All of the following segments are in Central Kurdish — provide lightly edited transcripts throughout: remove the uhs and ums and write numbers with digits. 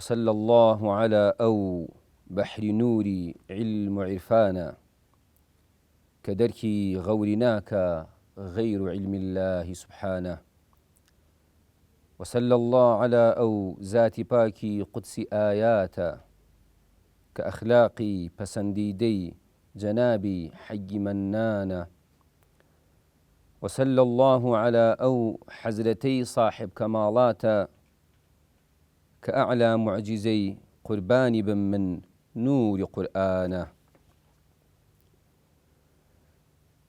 وصلی اللە علی ئەو بەحری نوری عیلم و عیرفانە کە دەرکی غەوری ناکا غەیر عیلم اللە سبحانە وصلی اللە علی ئەو زاتی پاکی قودسی ئایاتە کە ئەخلاقی پەسەندیدەی جەنابی حەی مەنانە وصلی اللە علی ئەو حەزرەتەی ساحێب کەماڵاتە کە ئەعلا موعجیزەی قوربانی بم من نوری قورئانە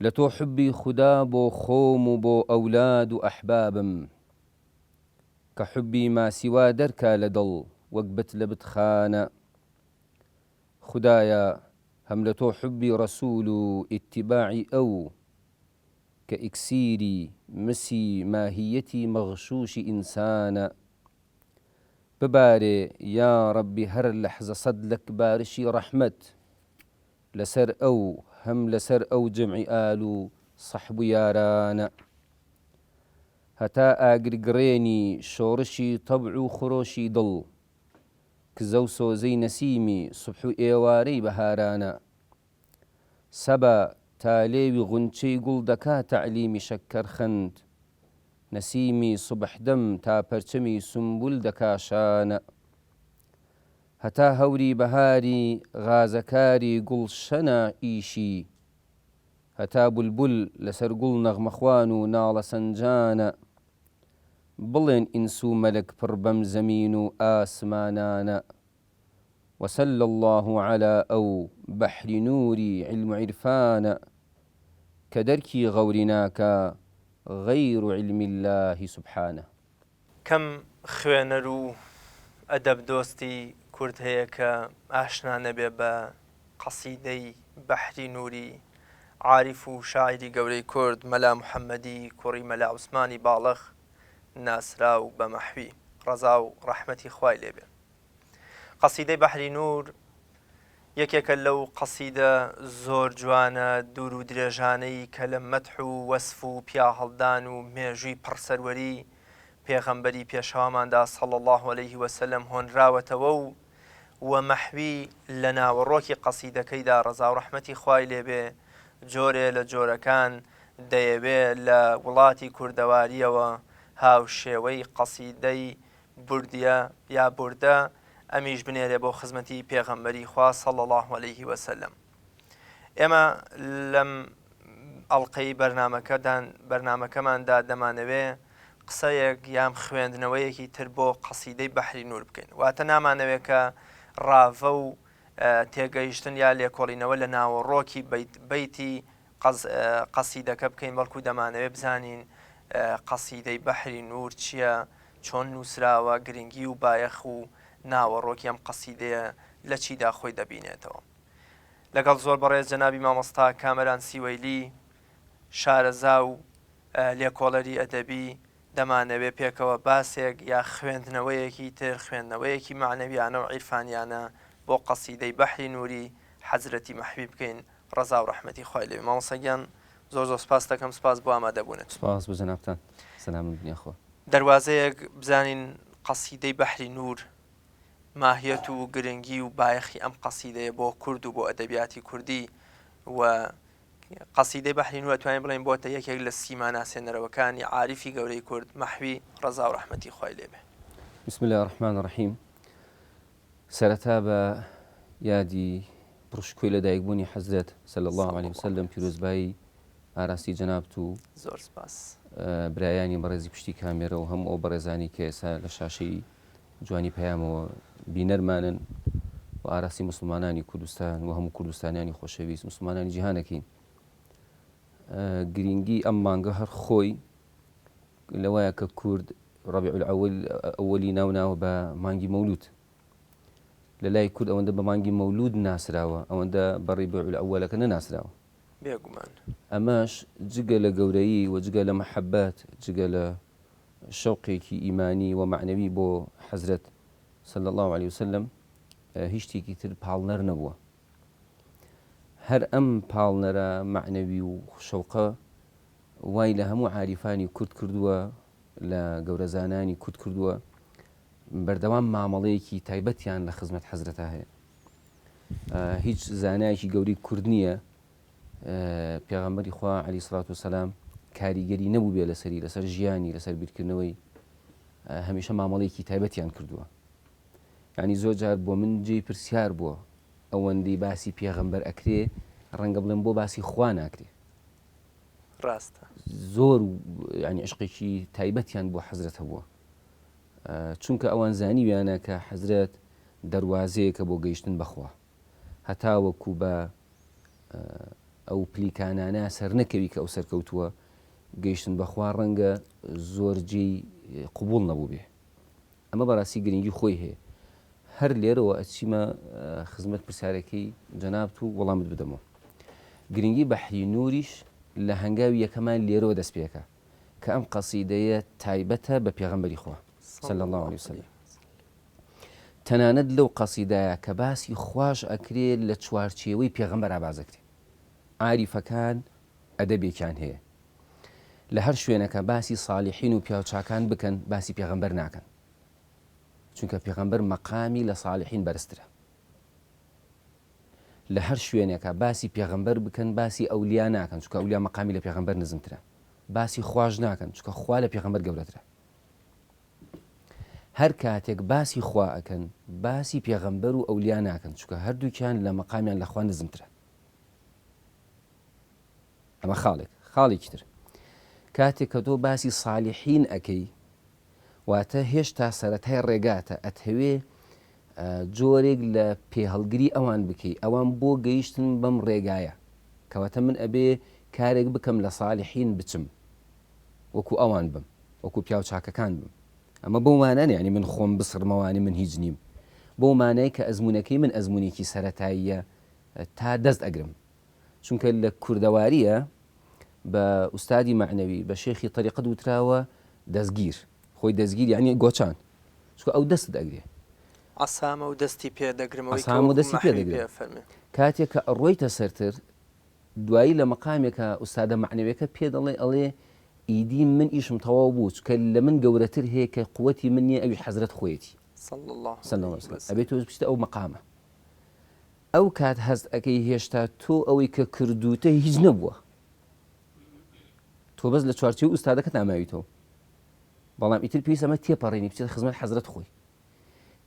لە تۆ حوبی خودا بۆ خۆم و بۆ ئەولاد و ئەحبابم کە حوبی ماسیوا دەرکا لە دڵ وەک بت لە بتخانە خودایە هەم لە تۆ حوبی ڕەسول و ئیتیباعی ئەو کە ئیکسیری مسی ماهیەتی مەغشوشی ئینسانە ببارێ یاڕەبی هەر لەحزە سەد لەک بارشی ڕەحمەت لەسەر ئەو هەم لەسەر ئەو جەمعی ئال و سەحب و یارانە هەتا ئاگرگڕێنی شۆڕشی تەبع و خرۆشی دڵ کزە و سۆزەی نەسیمی سوبح و ئێوارەی بەهارانە سەبا تا لێوی غونچەی گوڵ دەکا تەعلیمی شەککەرخەند نەسیمی سوبحدەم تا پەرچەمی سونبول دەکا شانە هەتا هەوری بەهاری غازەکاری گوڵشەنە ئیشی هەتا بولبول لەسەر گوڵ نەغمەخوان و ناڵەسەنجانە بڵێن ئینس و مەلەک پڕ بەم زەمین و ئاسمانانە وصلی اللە علی ئەو بەحری نوری عیلم و عیرفانە کە دەرکی غەوری ناکا غەیر عیلم اللە سبحانە. کەم خوێنەر و ئەدەب دۆستی کورد هەیە کە ئاشنا نەبێ بە قەسیدەی بەحری نوری عاریف و شاعیری گەورەی کورد مەلا محەمەدی کوڕی مەلا عوسمانی باڵخ ناسراو بە مەحوی ڕەزا و ڕەحمەتی خوای لێ بێ. قەسیدەی بەحری نوور یەکێکە لەو قەسیدە زۆر جوانە دوور و درێژانەی کە لە مەدح و وەسف و پیاهەڵدان و مێژووی پڕ سەروەری پێغەمبەری پێشەواماندا صلی اللە علیه وسلم هۆنراوەتەوە و و مەحوی لە ناوەڕۆکی قەسیدەکەیدا ڕەزا و ڕەحمەتی خوای لێ بێ جۆرێ لە جۆرەکان دەیەوێ لە وڵاتی کوردەوارییەوە هاوشێوەی قەسیدەی بوردیە یا بوردە ئەمیش بنێرێ بۆ خزمەتی پێغەمبەری خوا صلی اللە علیه وسلم ئێمە لەم ئەڵلقەی بەرنمەکەدان بەرنمەکەماندا دەمانەوێ قسەیەک یان خوێندنەوەیەکی تر بۆ قەسیدەی بەحری نور بکەین واتە نامانەوێت کە ڕاڤە و تێگەیشتن یا لێکۆڵینەوە لە ناوەڕۆکی بەیتی قەسیدەکە بکەین بەڵکو دەمانەوێت بزانین قەسیدەی بەحری نور چییە، چۆن نووسراوە، گرنگی و بایەخ و ناوەڕۆکی ئەم قەسیدەیە لە چیدا خۆی دەبینێتەوە. لەگەڵ زۆر بەڕێز جەنابی مامۆستا کامەران سیوەیلی شارەزا و لێکۆڵەری ئەدەبی دەمانەوێ پێکەوە باسێک یا خوێندنەوەیەکی تر، خوێندنەوەیەکی مەعنەویانە و عیرفانیانە بۆ قەسیدەی بەحری نوری حەزرەتی مەحوی بکەین. ڕەزا و ڕەحمەتی خوای لێ بێ مامۆستا گیان زۆر زۆر سپاست دەکەم سپاس بۆ ئامادەبوونت. سپاس بۆ جەنابتان سەلامت بن یاخوا. دەروازەیەک بزانین قەسیدەی بەحری نوور ماهیەت و گرنگی و بایەخی ئەم قەسیدەیە بۆ کورد و بۆ ئەدەبیاتی کوردی و قەسیدەی بەحری نوور ئەتوانین بڵێین بۆتە یەکێک لە سیما ناسێنەرەوەکانی عاریفی گەورەی کورد مەحوی ڕەزا و ڕەحمەتی خوای لێ بێ. بسم اللە الرحمن الرحیم سەرەتا بە یادی پڕشکۆی لەدایکبوونی حەزرەت صلی اللە علیە وسلم پیرۆزبایی ئاراستی جەنابت و زۆر سپاس برایانی بەڕێزی پشتی کامێرە و هەموو ئەو بەڕێزانی کە ئێستا لە شاشەی جوانی پەیامەوە بینەرمانن و ئاراستی موسڵمانانی کوردستان و هەموو کوردستانیانی خۆشەویست موسڵمانانی جیهانەکەین گرینگی ئەم مانگە هەر خۆی لەوەیە کە کورد ڕەبیع الاول ئەوەلی ناو ناوە بە مانگی مەولود لە لای کورد ئەوەندە بە مانگی مەولود ناسراوە ئەوەندە بە ڕیبع الاولەکە نەناسراوە. بێگومان. ئەمەش جگە لە گەورەیی و جگە لە مەحەبەت جگە لە شەوقێکی ئیمانی و مەعنەوی بۆ حەزرەت صلی اللە علیە وسلم هیچ شتێکی تر پاڵنەر نەبووە. هەر ئەم پاڵنەرە مەعنەوی و شەوقە وای لە هەموو عاریفانی کورد کردووە، لە گەورە زانایانی کورد کردووە. بەردەوام مامەڵەیەکی تایبەتیان لە خزمەت حەزرەتا هەیە. هیچ زانایەکی گەورەی کورد نییە پێغەمبەری خوا عەلەیهی سڵات وسەلام کاریگەری نەبووبێ لەسەری لەسەر ژیانی لەسەر بیرکردنەوەی هەمیشە مامەڵەیەکی تایبەتیان کردووە یعنی زۆر جار بۆ من جێی پرسیار بووە ئەوەندەی باسی پێغەمبەر ئەکرێ ڕەنگە بڵێم بۆ باسی خوا ناکرێ ڕاستە زۆر ینی عشقێکی تایبەتیان بۆ حەزرەت هەبووە چونکە ئەوان زانیویانە کە حەزرەت دەروازەیەکە بۆ گەیشتن بەخوا هەتاوەکو بە ئەو پلیکانانە سەرنەکەوی کە ئەو سەرکەوتووە گەیشتن بەخوا ڕەنگە زۆر جێی قوبوڵ نەبووبێ ئەمە بەڕاستی گرنگی خۆی هەیە هەر لێرەوە ئەچیمە خزمەت پرسیارەکەی جەنابت و وەڵامت بدەمەوە گرنگی بەحری نوریش لە هەنگاوی یەکەمان لێرەوە دەست پێکە کە ئەم قەسیدەیە تایبەتە بە پێغەمبەری خوا صلی الله علیه وسلم تەنانەت لەو قەسیدایە کە باسی خواش ئەکرێ لە چوارچێوەی پێغەمبەرا باس ئەکرێ. عاریفەکان ئەدەبێکیان هەیە. لە هەر شوێنەکە باسی ساڵحین و پیاوچاکان بکەن باسی پێغەمبەر ناکەن. چونکە پێغەمبەر مەقامی لە ساڵحین بەرزترە. لە هەر شوێنێکا باسی پێغەمبەر بکەن باسی ئەولیا ناکەن چونکە ئەولیا مەقامی لە پێغەمبەر نزمترە. باسی خواش ناکەن چونکە خوا لە پێغەمبەر گەورەترە. هەر کاتێک باسی خوا ئەکەن باسی پێغەمبەر و ئەولیا ناکەن چونکە هەردووکیان لە مەقامیان لە خوا نزمترە ئەمە خاڵێک خاڵێکی تر کاتێک کە تۆ باسی سالیحین ئەکەی واتە هێشتا سەرەتای ڕێگاتە ئەتهەوێ جۆرێک لە پێهەڵگری ئەوان بکەی ئەوان بۆ گەیشتن بەم ڕێگایە کەواتە من ئەبێ کارێک بکەم لە سالیحین بچم وەکو ئەوان بم، وەکو پیاو چاکەکان بم. ئەمە بەو مانا نیە یانی من خۆم بسڕمەوانی من هیچ نیم. بەو مانای کە ئەزموونەکەی من ئەزموونێکی سەرەتاییە تا دەست ئەگرم. چونکە لە کوردەوارییە بە ئوستادی مەعنەوی، بە شێخی تەریقەت وتراوە دەستگیر. خۆی دەستگیر یانی گۆچان. چونکە ئەو دەستت ئەگرێ. عەسامە و دەستی پێ دەگرم ئەوەی کە عەسامە و وەکو دەستی پێ مەحوی پێ دەگرم. ئەفەرموێ. کاتێ کە ئەڕۆیتە سەرتر دوایی لە مەقامێکا ئوستادە مەعنەویەکە پێ دەڵێ ئەڵێ ئیدی من ئیشم تەواو بوو چونکە لە من گەورەتر هەیە کە قوەتی من نیە ئەویش حەزرەت خۆیەتی صلی اللە صلی اللە علیە وسلم ئەبێ تۆ بچیتە ئەو مەقامە ئەو کات هەست ئەکەی هێشتا تۆ ئەوەی کە کردووتە هیچ نەبووە تۆ بەس لە چوارچێوەی ئوستادەکەت ناماویتەوە بەڵام ئیتر پێویستە ئەمە تێپەڕێنی بچێت خزمەت حەزرەت خۆی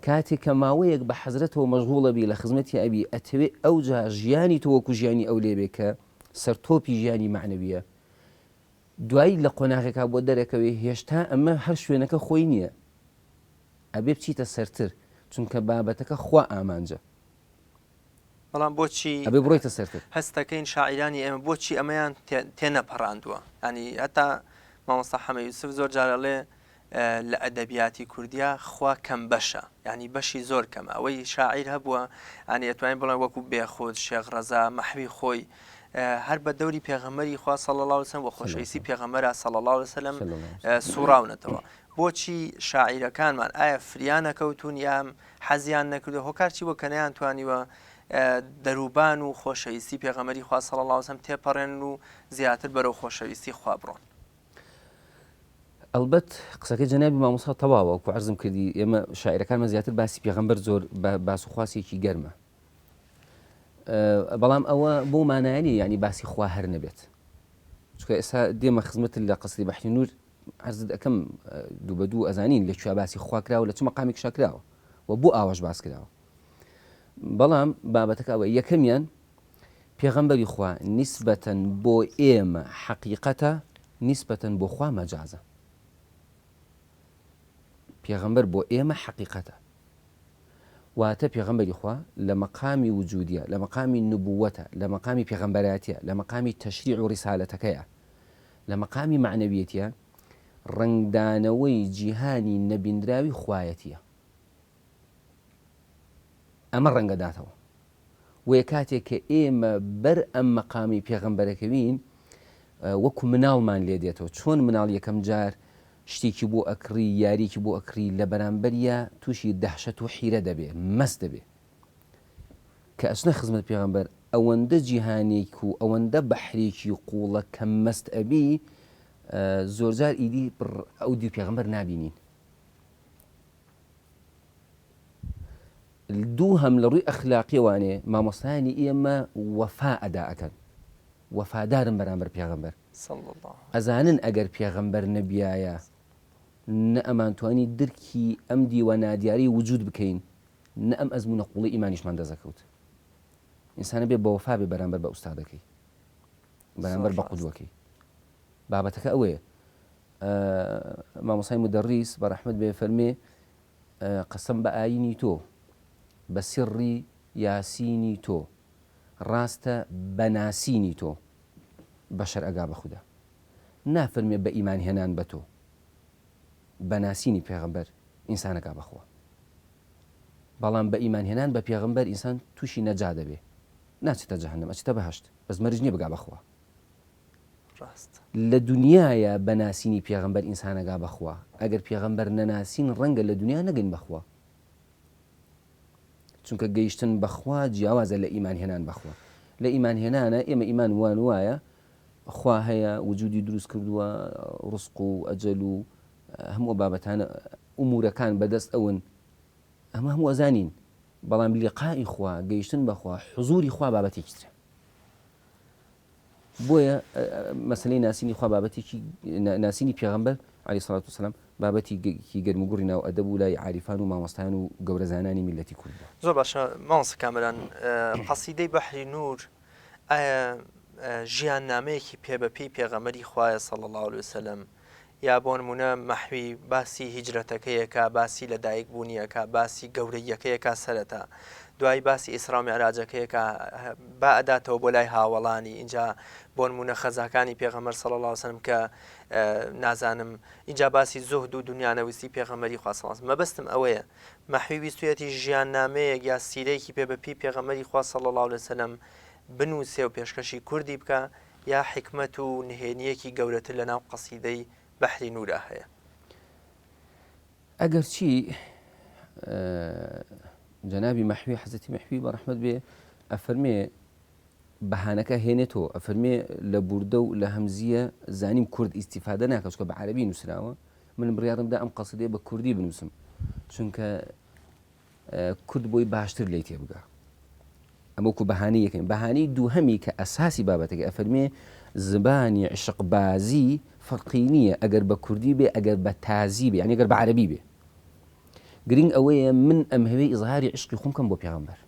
کاتێ کە ماوەیەک بە حەزرەتەوە مەشغوڵ ئەبی لە خزمەتی ئەبی ئەتەوێ ئەوجا ژیانی تۆ وەکو ژیانی ئەو لێ بێ کە سەرتۆپی ژیانی مەعنەویە دوایی لە قۆناغێکا بۆ دەرەکەوێ هێشتا ئەمە هەر شوێنەکە خۆی نییە ئەبێ بچیتە سەرتر چونکە بابەتەکە خوا ئامانجە. بەڵام بۆچی ئەبێ بڕۆیتە سەرتر. هەستەکەین شاعیرانی ئێمە بۆچی ئەمەیان تێنەپەڕاندووە یانی هەتا مامۆستا حەمە یوسف زۆر جار ئەڵێ لە ئەدەبیاتی کوردیا خوا کەم بەشە یانی بەشی زۆر کەمە ئەوەی شاعیر هەبووە ئەنی ئەتوانین بڵێن وەکو بێخود شێخ ڕەزا مەحوی خۆی هەر بە دەوری پێغەمبەری خوا صلی الله علیه وسلم و خۆشەویستی پێغەمبەرا صلی الله علیه وسلم سوڕاونەتەوە بۆچی شاعیرەکانمان ئایا فریا نەکەوتون یان حەزیان نەکردو هۆکار چی بووە کە نەیانتوانیوە دەروبان و خۆشەویستی پێغەمبەری خوا صلی الله علیه وسلم تێپەڕێنن و زیاتر بەرەو خۆشەویستی خوا بڕۆن؟ ئەڵبەت قسەکەی جەنابی مامۆستا تەواوە وەکو عەرزم کردی ئێمە شاعیرەکانمان زیاتر باسی پێغەمبەر زۆر باس و خواسێکی گەرمە بەڵام ئەوە بۆ مانایە نیە یعنی باسی خوا هەر نەبێت چونکە ئێستا دێمە خزمەتت لە قەسری بەحری نوور عەرزت ئەکەم دوو بە دوو ئەزانین لە کوێ باسی خوا کراوە لە چ مەقامێکشا کراوە و بۆ ئاواش باس کراوە بەڵام بابەتەکە ئەوە یەکەمیان پێغەمبەری خوا نیسبەتەن بۆ ئێمە حەقیقەتە نیسبەتەن بۆ خوا مەجازە پێغەمبەر بۆ ئێمە حەقیقەتە واتە پێغەمبەری خوا لە مەقامی وجودیە لە مەقامی نبووەتە لە مەقامی پێغەمبەراتیە لە مەقامی تەشریع و ڕیسالەتەکەیە لە مەقامی مەعنەویەتیە ڕەنگدانەوەی جیهانی نەبیندراوی خوایەتیە ئەمە ڕەنگەداتەوە وەیە کاتێک کە ئێمە بەر ئەم مەقامی پێغەمبەرەکەوین وەکو مناڵمان لێ دێتەوە چۆن مناڵ یەکەم جار شتێکی بۆ ئەکڕی یاریکی بۆ ئەکڕی لە بەرامبەریا تووشی دەهشەت و حیرە دەبێ مەست دەبێ کە ئەچنە خزمەت پێغەمبەر ئەوەندە جیهانێک و ئەوەندە بەحرێکی قوڵە کە مەست ئەبی زۆرجار ئیدی ئەو دیو پێغەمبەر نابینین. دووهەم لە ڕووی ئەخلاقیەوانێ مامۆستایانی ئێمە وەفا ئەدا ئەکەن وەفادارن بەرامبەر پێغەمبەر ئەزانن ئەگەر پێغەمبەر نەبیایە نە ئەمانتوانی درکی ئەم دیوە نادیارەی وجود بکەین نە ئەم ئەزموونە قوڵەی ئیمانیشمان دەست ئەکەوت ئینسان ئەبێ بەوەفا بێ بەرامبەر بە ئوستادەکەی بەرامبەر بە قودوەکەی بابەتەکە ئەوەیە مامۆسای مدەڕیس بە ڕەحمەت بێ فەرمێ قەسەم بە ئاینی تۆ بە سڕی یاسینی تۆ ڕاستە بە ناسینی تۆ بەشەر ئەگا بە خودا نافەرمێ بە ئیمان هێنان بە تۆ بە ناسینی پێغەمبەر ئینسان ئەگا بە خوا بەڵام بە ئیمان هێنان بە پێغەمبەر ئینسان تووشی نەجا دەبێ ناچێتە جەهەنەم ئەچێتە بەهەشت بەس مەرج نییە بگا بە خوا. ڕاستە. لە دونیایا بە ناسینی پێغەمبەر ئینسان ئەگا بە خوا، ئەگەر پێغەمبەر نەناسین ڕەنگە لە دونیا نەگەین بە خوا. چونکە گەیشتن بە خوا جیاوازە لە ئیمان هێنان بە خوا. لە ئیمان هێنانە ئێمە ئیمان وان وایە خوا هەیە وجودی دروست کردووە ڕزق و ئەجەل و هەموو ئەو بابەتانە ئومورەکان بەدەست ئەون ئەمە هەموو ئەزانین بەڵام لیقائی خوا گەیشتن بە خوا حزوری خوا بابەتێکی ترە. بۆیە مەسەلەی ناسینی خوا بابەتێکی ناسینی پێغەمبەر علیە سڵات وسلام بابەتێکی گەرم و گوڕی ناو ئەدەب و لای عاریفان و مامۆستایان و گەورەزانانی میللەتی کورد بووە. زۆر باشە مامۆستا کامەران قەسیدەی بەحری نوور ئایا ژیاننامەیەکی پێ بە پێی پێغەمبەری خوایە صلی اللە علیە وسلم یا بۆ نموونە مەحوی باسی هیجرەتەکەی ئەکا، باسی لە دایک بوونی ئەکا، باسی گەورەییەکەی ئەکا سەرەتا، دوایی باسی ئیسرا و میعراجەکەی ئەکا، با ئەداتەوە بۆ لای هاوەڵانی، ئینجا بۆ نموونە خەزاکانی پێغەمبەر صلی اللە علیە وسلم کە نازانم، ئینجا باسی زوهد و دنیانەویستی پێغەمبەری خوا صلی اللە علیە وسلم. مەبەستم ئەوەیە مەحوی ویستویەتی ژیاننامەیەک یا سیرەیەکی پێ بە پێی پێغەمبەری خوا صلی اللە علیە وسلم بنووسێ و پێشکەشی کوردی بکا، یا حیکمەت و نهێنییەکی گەورەتر لە ناو قەسیدەی بەحری نوورا هەیە؟ ئەگەرچی جەنابی مەحوی حەزرەتی مەحوی بە ڕەحمەت بێ ئەفەرمێ بەهانەکە هێنێتەوە ئەفەرمێ لە بوردە و لە هەمزیە زانیم کورد ئیستیفادە ناکە چونکە بە عەرەبی نووسراوە من بڕیاڕم دا ئەم قەسیدەیە بە کوردی بنووسم چونکە کورد بۆی باشتر لێی تێبگا. ئەمە وەکو بەهانەی یەکەمی. بەهانەی دووهەمی کە ئەساسی بابەتەکەی ئەفەرموێ زمانی عیشقبازی فەرقی نییە ئەگەر بە کوردی بێ ئەگەر بە تازی بێ یانی ئەگەر بە عەرەبی بێ. گرنگ ئەوەیە من ئەمهەوێ ئیزهاری عیشقی خۆم کەم بۆ پێغەمبەر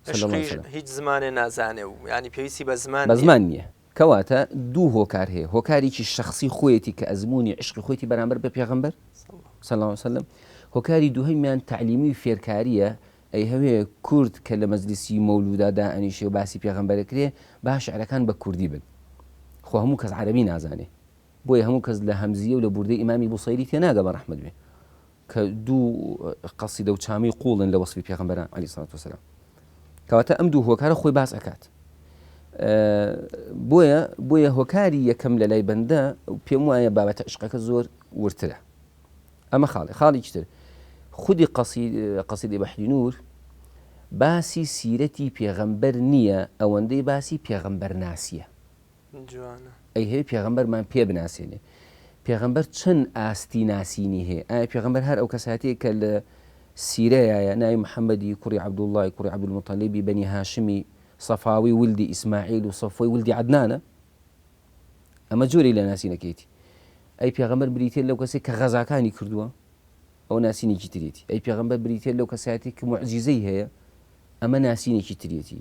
صلی اللە علیە عیشقیش وسلم. هیچ زمانێ نازانێ و یانی پێویستی بە زمان بە نییە. زمان نییە. کەواتە دوو هۆکار هەیە، هۆکارێکی شەخسی خۆیەتی کە ئەزموونی عیشقی خۆیەتی بەرامبەر بە پێغەمبەر، صلی اللە علیە وسلم، هۆکاری دووهەمیان تەعلیمی و فێرکارییە، ئەیهەوێ کورد کە لە مەجلیسی مەولودا دائەنیشێ و باسی پێغەمبەر ئەکرێ با شعرەکان بە کوردی بن، خۆ هەموو کەس عەرەبی نازانێ، بۆیە هەموو کەس لە هەمزیە و لە بوردەی ئیمامی بوسەیری تێناگا بە ڕەحمەت بێ کە دوو قەسیدە و چامەی قوڵن لە وەسفی پێغەمبەران علیە الصلوة والسلام. کەواتە ئەم دوو هۆکارە خۆی باس ئەکات. بۆیە بۆیە هۆکاری یەکەم لە لای بەندە پێم وایە بابەتە عشقەکە زۆر ورترە. ئەمە خاڵێ. خاڵێکی تر خودی قەسیدەی بەحری نوور باسی سیرەتی پێغەمبەر نییە ئەوەندەی باسی پێغەمبەرناسییە. جوانە. ئەیهەوێ پێغەمبەرمان پێ بناسێنێ. پێغەمبەر چەند ئاستی ناسینی هەیە؟ ئایا پێغەمبەر هەر ئەو کەسایەتیە کە لە سیرەیایە ناوی محەمەدی کوڕی عەبدوڵڵای کوڕی عەبدولموتەلیبی بەنی هاشمی سەفاوی ولدی ئیسماعیل و سەفوەی ولدی عەدنانە؟ ئەمە جۆرێک لە ناسینەکەیەتی. ئەی پێغەمبەر بریتیە لەو کەسەی کە غەزاکانی کردووە؟ ئەوە ناسینێکی تریەتی. ئەی پێغەمبەر بریتیە لەو کەسایەتی کە موعجیزەی هەیە؟ ئەمە ناسینێکی تریەتی.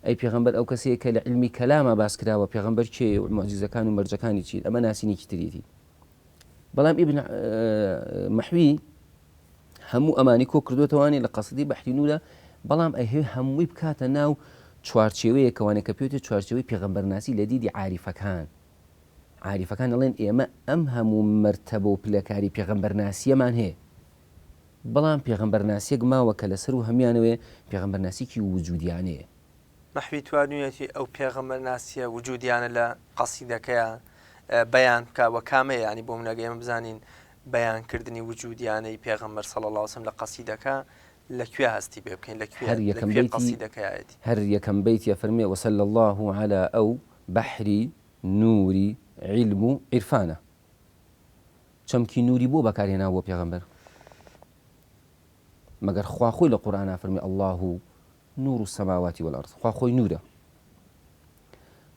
ئەی پێغەمبەر ئەو کەسەیە کە لە عیلمی کەلاما باس کراوە پێغەمبەر کێیە و موعجیزەکان و مەرجەکانی چین؟ ئەمە ناسینێکی تریەتی. بەڵام ئیبن مەحوی هەموو ئەمانی کۆ کردوێتەوانی لە قەسیدەی بەحری نورە بەڵام ئەیهەوێ هەمووی بکاتە ناو چوارچێوەیەکەوانێ کە پێوتێ چوارچێوەی پێغەمبەرناسی لە دیدی عاریفەکان. عاریفەکان ئەڵێن ئێمە ئەم هەموو مەرتەبە و پلەکاری پێغەمبەرناسییەمان هەیە بەڵام پێغەمبەرناسیەک ماوە کە لەسەروو هەموویانەوەیە پێغەمبەرناسیەکی وجودیانەیە. مەحوی توانویەتی ئەو پێغەمبەرناسیە وجودیانە لە قەسیدەکەیا بەیان بکا وە کامەیە یانی بۆ منە ئێمە بزانین بەیان کردنی وجودیانەی پێغەمبەر صلی اللە علیە وسلم لە قەسیدەکە لە کوێ هەستی پێ بکەین لە کوێ هەر لە یەکەم کوێ بەیتی قەسیدەکەیەتی. هەر یەکەم بەیتی ئەفەرموێ وصلی اللە علی ئەو بەحری نوری عیلم و عیرفانە. چەمکی نوری بۆ بەکارهێناوە بۆ پێغەمبەر؟ مەگەر خوا خۆی لە قورئانا فەرمی اللە نور السماوات والارض خوا خۆی نورە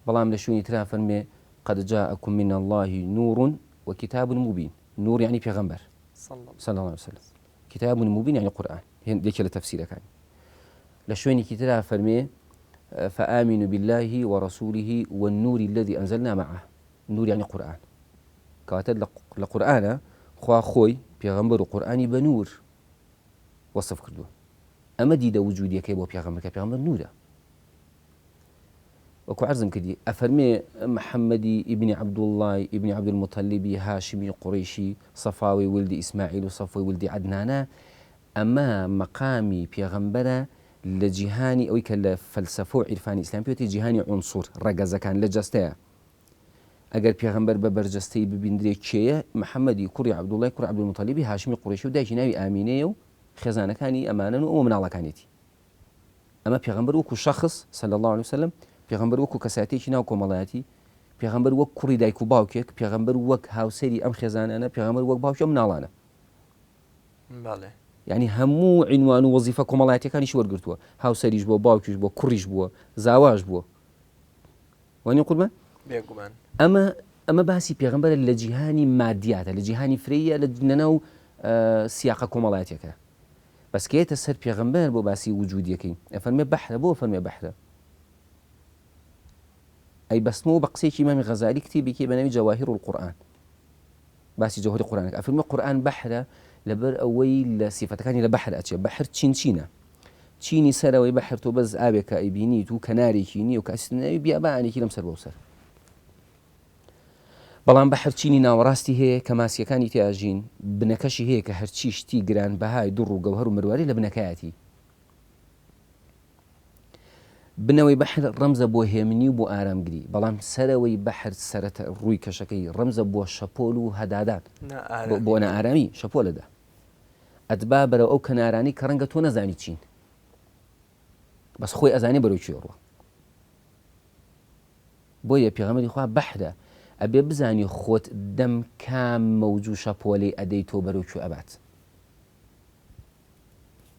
بەڵام لە شوێنی ترا فەرمێ قد جاءكم من الله نور وكتاب مبين نور یعنی پێغەمبەر صلى الله عليه وسلم کتاب مبین یعنی قورئان یەکێ لە تەفسیرەکانی لە شوێنێکی ترا فەرمێ فآمنوا بالله ورسوله والنور الذي أنزلنا معه نور یعنی قورئان کەواتە لە قورئانە خوا خۆی پێغەمبەر و قورئانی بە نور وەسف کردووە ئەمە دیدە وجودیەکەی بۆ پێغەمبەر کە پێغەمبەر نورە وەکو عەرزم کردی ئەفەرمێ محەممەدی ئیبنی عەبدوڵڵای ئیبنی عەبدولموتەلیبی هاشمی قوڕەیشی سەفاوی ولدی ئیسماعیل و سەفوەی ولدی عەدنانە ئەمە مەقامی پێغەمبەرە لە جیهانی ئەوەی کە لە فەلسەفە و عیرفانی ئیسلام پێوتێ جیهانی عونسوڕ ڕەگەزەکان لە جەستەیە ئەگەر پێغەمبەر بە بەرجەستەی ببیندرێ کێیە؟ محەممەدی کوڕی عەبدوڵڵای کوڕی عەبدولموتەلیبی هاشمی قوڕەیشی و دایکی ناوی ئامینەیە و خێزانەکانی ئەمانەن و ئەوە مناڵەکانیەتی. ئەمە پێغەمبەر وەکو شەخس، صلی اللە علیە وسلم، پێغەمبەر وەکو کەسایەتیەکی ناو کۆمەڵایەتی، پێغەمبەر وەک کوڕی دایک و باوکێک، پێغەمبەر وەک هاوسەری ئەم خێزانانە، پێغەمبەر وەک باوکی ئەم مناڵانە. بەڵێ. یانی هەموو عینوان و وەزیفە کۆمەڵایەتیەکانیشی وەرگرتووە، هاوسەریش بووە، باوکیش بووە، کوڕیش بووە، زاواش بووە. وانیە قوربان؟ بێگومان. ئەمە ئەمە باسی پێغەمبەرە لە جیهانی مادیاتە، لە جیهانی فرەییە، لە لەناو سیاقە کۆمەڵایەتیەکە. بەس کە یەتە سەر پێغەمبەر بۆ باسی وجودیەکەی ئەفەرمێ بەحرە بۆ ئەفەرمێ بەحرە؟ ئەی بەستمەوە بە قسەیەکی ئیمامی غەزالی کتێبێکی بە ناوی جەواهیر القورئان باسی جەوهری قورئانەکە ئەفەرمێ قورئان بەحرە لەبەر ئەوەی لە سیفەتەکانی لە بەحر ئەچێ بەحر چین چینە چینی سەرەوەی بەحر تۆ بەس ئاوێکە ئەیبینیت و کەنارێکی نییە و کە ئەچیتە ناوی بیابانێکی لەم سەر بەو سەر بەڵام بەحر چینی ناوەڕاستی هەیە کە ماسییەکانی تیا ئەژین، بنەکەشی هەیە کە هەرچی شتی گرانبەهای دوڕ و گەوهەر و مرواری لە بنەکایەتی. بنەوەی بەحر ڕەمزە بۆ هێمنی و بۆ ئارامگری، بەڵام سەرەوەی بەحر سەرەتا ڕووی کەشەکەی ڕەمزە بۆ شەپۆل و هەدادان، بۆ نائارامی شەپۆلەدا ئەتبا بەرەو ئەو کەنارانەی کە ڕەنگە تۆ نەزانی چین، بەس خۆی ئەزانێ بەرەو کوێ ڕوا. بۆیە پێغەمبەری خوا بەحرە ئەبێ بزانی خۆت دەم کام مەوج و شەپۆلەی ئەدەی تۆ بەرەو کوێ ئەبات.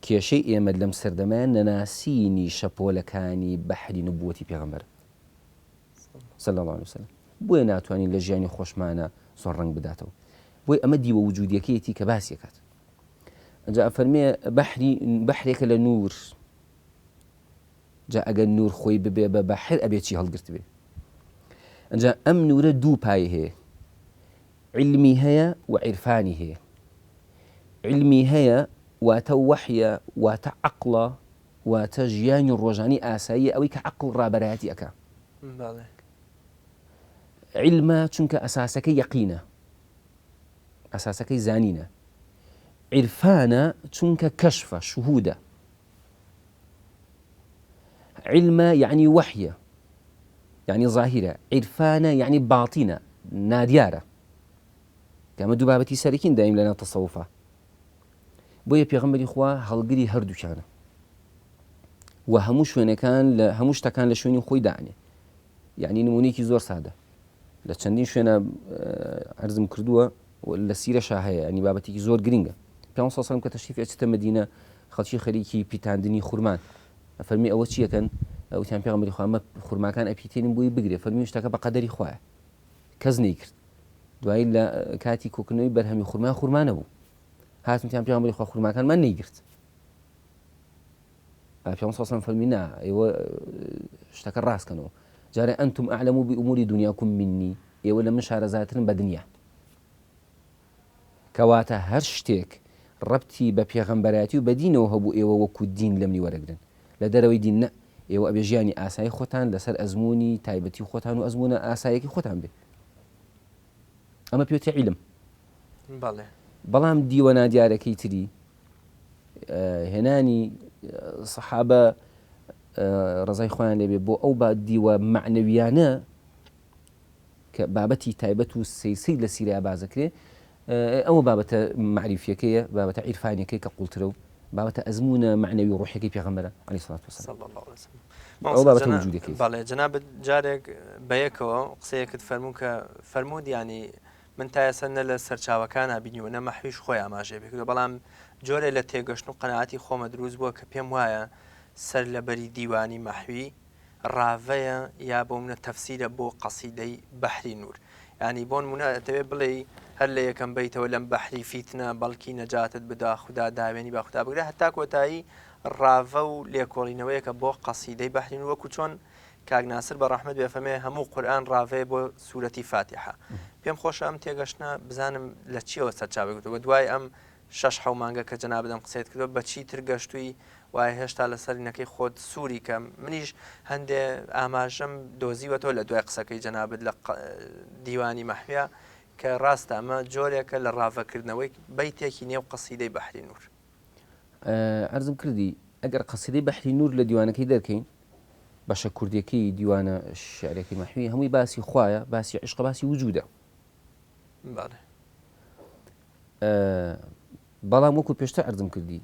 کێشەی ئێمە لەم سەردەمە نەناسینی شەپۆلەکانی بەحری نبوەتی پێغەمبەرە صلی اللە علیه وسلم بۆیە ناتوانین لە ژیانی خۆشمانە زۆر ڕەنگ بداتەوە بۆی ئەمە دیوە وجودیەکەیەتی کە باسی ئەکات ئەجا ئەفەرمێ بەحری بەحرێکە لە نور جا ئەگەر نوور خۆی ببێ بە بەحر ئەبێ چی هەڵگرتبێ؟ ئەنجا ئەم نوورە دوو پایەی هەیە، عیلمی هەیە و عیرفانی هەیە. عیلمی هەیە واتە وەحیە، واتە عەقڵە، واتە ژیانی ڕۆژانی ئاساییە ئەوەی کە عەقڵ ڕابەرایەتی ئەکا. بەڵێ. عیلمە چونکە ئەساسەکەی یەقینە، ئەساسەکەی زانینە. عیرفانە چونکە کەشفە، شهودە. عیلمە یەعنی وەحیە یەعنی زاهیرە، عیرفانە یەعنی باتینە نادیارە، کە ئەمە دوو بابەتی سەرەکین دایم لەناو تەسەوفا. بۆیە پێغەمبەری خوا هەڵگری هەردووکیانە و هەموو شوێنەکان لە هەموو شتەکان لە شوێنی خۆی دانێ. یعنی نمونەیەکی زۆر سادە لە چەندین شوێنە عەرزم کردووە لە سیرەشا هەیە ینی بابەتێکی زۆر گرنگە پێ سەسەم کە تەشریف ئەچێتە مدینە خەڵکی خەریکی پیتاندنی خورمان فەرمی ئەوە چیەکەن وتیان پێغەمبەری خوا ئەمە خورماکان ئەپیتێنین بۆی بگرێ فەرمی شتەکە بە قەدەری خوایە کەس نەیکرد دوایی لە کاتی کۆکردنەوەی بەرهەمی خورما خورما نەبوو هاتن تیان پێغەمبەری خوا خورماکانمان نەیگرت پێغەمبەر صلی الله فەرمی نا ئێوە شتەکە ڕاستکەنەوە جارێ ئەنتم ئەعلەم بئوموری دنیاکم منی ئێوە لە من شارەزاترن بە دنیا کەواتە هەر شتێک ڕەبتی بە پێغەمبەرایەتی و بە دینەوە هەبوو ئێوە وەکو دین لەمنی وەرەگرن لە دەرەوەی دین نە ئێوە ئەبێ ژیانی ئاسایی خۆتان لەسەر ئەزموونی تایبەتی خۆتان و ئەزموونە ئاسایەکی خۆتان بێ ئەمە پێوترێ عیلم. بەڵێ. بەڵام دیوە نادیارەکەی تری هێنانی سەحابە ڕەزای خۆیان لێبێ بۆ ئەو با دیوە مەعنەویانە کە بابەتی تایبەت و سەیسەی لە سیرەیا باس دەکرێ ئەوە بابەتە مەعریفیەکەیە بابەتە عیرفانیەکەی کە قوڵترە و بابەتە ئەزموونە مەعنەوی و ڕۆحیەکەی پێغەمبەرە عەلەیهی سڵات وسلام صلی الله علیه وسلم. ئەو مامۆستا بابەتە جەنا وجودیەکەی. بەڵێ جەنابت جارێک بەیەکەوە قسەیەکت فەرموو کە فەرمووت یانی من تا ئێستا نە لە سەرچاوەکانا بینیوە نە مەحویش خۆی ئاماژەی پێ کردووە بەڵام جۆرێ لە تێگەشتن و قەناعەتی خۆمە دروست بووە کە پێم وایە سەر لە بەری دیوانی مەحوی ڕاڤەیە یا بۆ منە تەفسیرە بۆ قەسیدەی بەحری نوور یانی بۆ نموونە ئەتەوێ بڵێی هەر لە یەکەم بەیتەوە لەم بەحری فیتنە بەڵکی نەجاتت بدا خودا داوێنی با خودا بگرە هەتا کۆتایی ڕاڤە و لێکۆڵینەوەیەکە بۆ قەسیدەی بەحری نوور وەکو چۆن کاک ناسر بە ڕەحمەت بێ فەرمێ هەموو قورئان ڕاڤەیە بۆ سورەتی فاتیحە پێم خۆشە ئەم تێگەشتنە بزانم لە چیەوە سەرچاوەی گرتووە دوای ئەم شەش حەو مانگە کە جەنابت ئەم قسەیەت کردووە بە چی تر گەشتووی وایە هێشتا لەسەر نەکەی خۆت سووری کە منیش هەندێ ئاماژەم دۆزیوەتەوە لە دوای قسەکەی جەنابت لە دیوانی مەحویا کە ڕاستە ئەمە جۆرێکە لە ڕاڤەکردنەوەی بەیتێکی نێو قەسیدەی بەحری نوور. عەرزم کردی ئەگەر قەسیدەی بەحری نوور لە دیوانەکەی دەرکەین بەشە کوردیەکەی دیوانە شعرەکەی مەحوی هەمووی باسی خوایە باسی عشقە باسی وجودە. بەڵێ. بەڵام وەکو پێشتر عەرزم کردی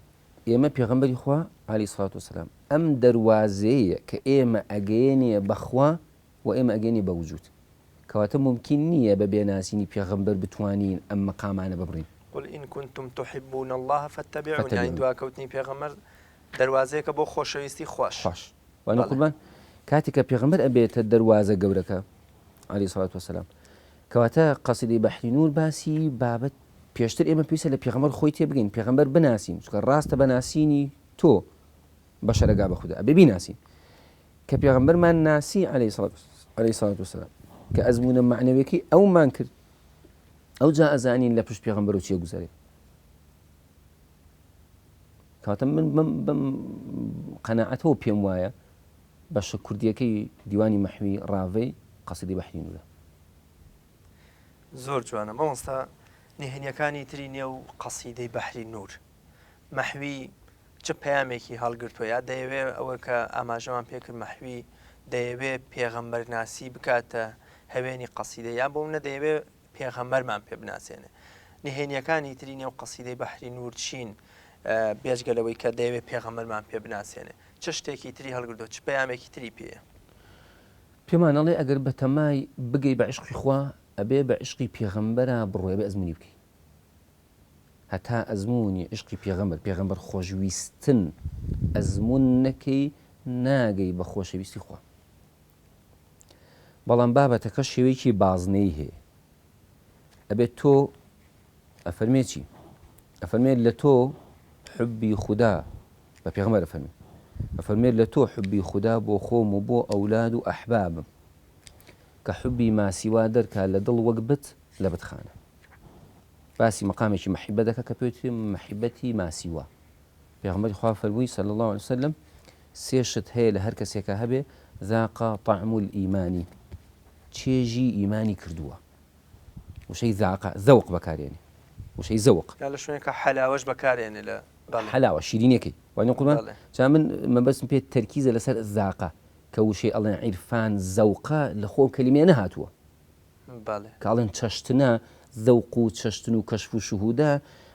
ئێمە پێغەمبەری خوا عەلەیهی سڵات وسلام ئەم دەروازەیە کە ئێمە ئەگەیەنێ بەخوا و ئێمە ئەگەینێ بە وجود کەواتە مومکین نییە بە بێ ناسینی پێغەمبەر بتوانین ئەم مەقامانە ببڕین. قل ان کنتم تحبون اللە فاتبعونی یانی دواکەوتنی پێغەمبەر دەروازەیەکە بۆ خۆشەویستی خواش. خواش وانە قوربان کاتێک کە پێغەمبەر ئەبێتە دەروازە گەورەکە عەلەیهی سڵات وسلام کەواتە قەسیدەی بەحری نوور باسی بابەت پێشتر ئێمە پێویستە لە پێغەمبەر خۆی تێبگەین پێغەمبەر بناسین چونکە ڕاستە بە ناسینی تۆ بەشەر ئەگا بە خودا ئەبێ بیناسین کە پێغەمبەرمان ناسی عەلەیهی سڵات وسلام کە ئەزموونە مەعنەویەکەی ئەومان کرد ئەوجا ئەزانین لە پشت پێغەمبەر و چیە گوزەرێ کاتە من بەم بەم قەناعەتەوە پێم وایە بەشە کوردیەکەی دیوانی مەحوی ڕاڤەی قەسیدەی بەحری نورە. زۆر جوانە مامۆستا نهێنیەکانی تری نێو قەسیدەی بەحری نور مەحوی چ پەیامێکی هەڵگرتووە یا دەیەوێ ئەوە کە ئاماژەمان پێکرد مەحوی دەیەوێ پێغەمبەرناسی بکاتە هەوێنی قەسیدە یا بۆ منە دەیەوێ پێغەمبەرمان پێ بناسێنێ نهێنیەکانی تری نێو قەسیدەی بەحری نور چین بێجگە لەوەی کە دەیەوێ پێغەمبەرمان پێ بناسێنێ چ شتێکی تری هەڵگرتووە چ پەیامێکی تری پێیە؟ پێمان ئەڵێ ئەگەر بەتەمای بگەی بە عیشقی خوا ئەبێ بە عیشقی پێغەمبەرا بڕۆی ئەبێ ئەزموونی بکەی هەتا ئەزموونی عیشقی پێغەمبەر پێغەمبەر خۆشویستن ئەزموون نەکەی ناگەی بە خۆشەویستی خوا بەڵام بابەتەکە شێوەیەکی بازنەیی هەیە ئەبێت تۆ ئەفەرمێ چی؟ ئەفەرمێ لە تۆ حوبی خودا بە پێغەمبەر ئەفەرمێ ئەفەرمێ لە تۆ حوبی خودا بۆ خۆم و بۆ ئەولاد و ئەحبابم کە حوبی ماسیوا دەرکا لە دڵ وەک بت لە بتخانە باسی مەقامێکی مەحیبە دەکا کە پێوترێ مەحیبەتی ماسیوا پێغەمبەری خوا فەرمووی صلی الله علیه وسلم سێ شت هەیە لە هەر کەسێکا هەبێ ذاق طعم الایمان چێژی ئیمانی کردووە وشەی ذاقە زەوق بەکارێنێ وشەی زەوق. یا لە شوێنێکا حەلاوەش بەکارێنێ لە بەڵێ. حەلاوە شیرینیەکەی وانیە قوربان؟ بەڵێ. جا من مەبەستم پێ تەرکیزە لەسەر ذاقە کە وشەی ئەڵێن عیرفان زەوقە لە خۆ ئەو کەلیمەیە نەهاتووە. بەڵێ. کە ئەڵێن چەشتنە زەوق و چەشتن و کەشف و شهودە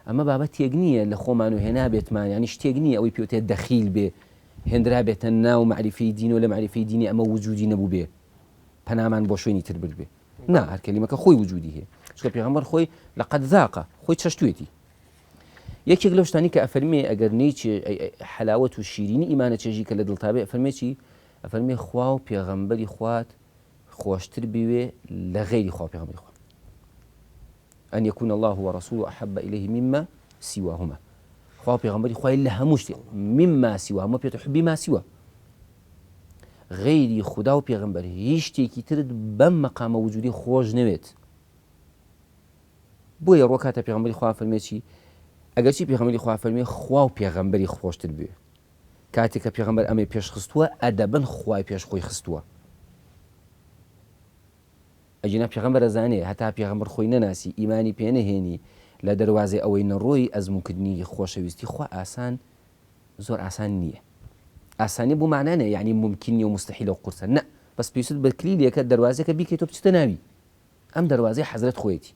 ئەمە بابەتێک نییە لە خۆمان و هێنابێتمان یانی شتێک نییە ئەوەی پێوتێ دەخیل بێ هێندرابێتە ناو مەعریفەی دین و لە مەعریفەی دینی ئەمە وجودی نەبووبێ پەنامان بۆ شوێنی تر بردبێ. نا هەر کەلیمەکە خۆی وجودی هەیە چونکە پێغەمبەر خۆی لقد ذاق خۆی چەشتوێتی یەکێک لەو شتانی کە ئەفەرمێ ئەگەر نەیچێ حەلاوەت و شیرینی ئیمانە چێژی کە لە دڵتا بێ ئەفەرمێ چی ئەفەرمێ خوا و پێغەمبەری خوات خۆشتر بوێ لە غەیری خوا و پێغەمبەری خوا أن يكون الله ورسوله أحب إليه مما سواهما خوا و پێغەمبەری خوای لە هەموو شتێ مما سواهما پێتە حبی ما سوا غەیری خودا و پێغەمبەر هیچ شتێکی ترت بەم مەقامە وجودی خۆش نەوێت بۆیە ڕۆ کاتە پێغەمبەری خوا فەرمێ چی ئەگەرچی پێغەمبەری خوا فەرمێ خوا و پێغەمبەری خۆشتر بوێ کاتێک کە پێغەمبەر ئەمەی پێش خستووە ئەدەبەن خوای پێش خۆی خستووە ئەگینا پێغەمبەر ئەزانێ هەتا پێغەمبەر خۆی نەناسی ئیمانی پێ نەهێنی لە دەروازەی ئەوەی نەڕۆی ئەزموونکردنی خۆشەویستی خوا ئاسان زۆر ئاسان نییە ئاسانی بۆ مانا نیە یعنی مومکین نیە و موستەحیلە و قورسە نە بەس پێویستت بە کلیلێکە دەروازەکە بیکەیتەوە بچیتە ناوی ئەم دەروازەی حەزرەت خۆیەتی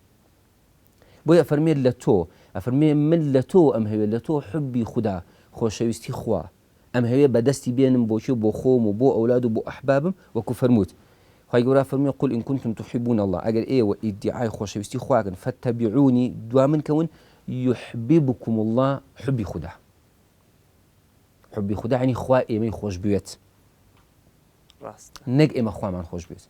بۆیە ئەفەرمێ لە تۆ ئەفەرمێ من لە تۆ ئەم هەوێ لە تۆ حوبی خودا خۆشەویستی خوا ئەم هەوێ بە دەستی بێنم بۆ کێ بۆ خۆم و بۆ ئەولاد و بۆ ئەحبابم وەکو فەرمووت. خوای گەورە فەرمووی قل ان کنتم تحبون اللە ئەگەر ئێوە ئیدیعای خۆشەویستی خوا کەن فاتبعونی دوا من کەون یحببکم اللە حوبی خودا حوبی خودا یعنی خوا ئێمەی خۆش بوێت نەک ئێمە خوامان خۆش بوێت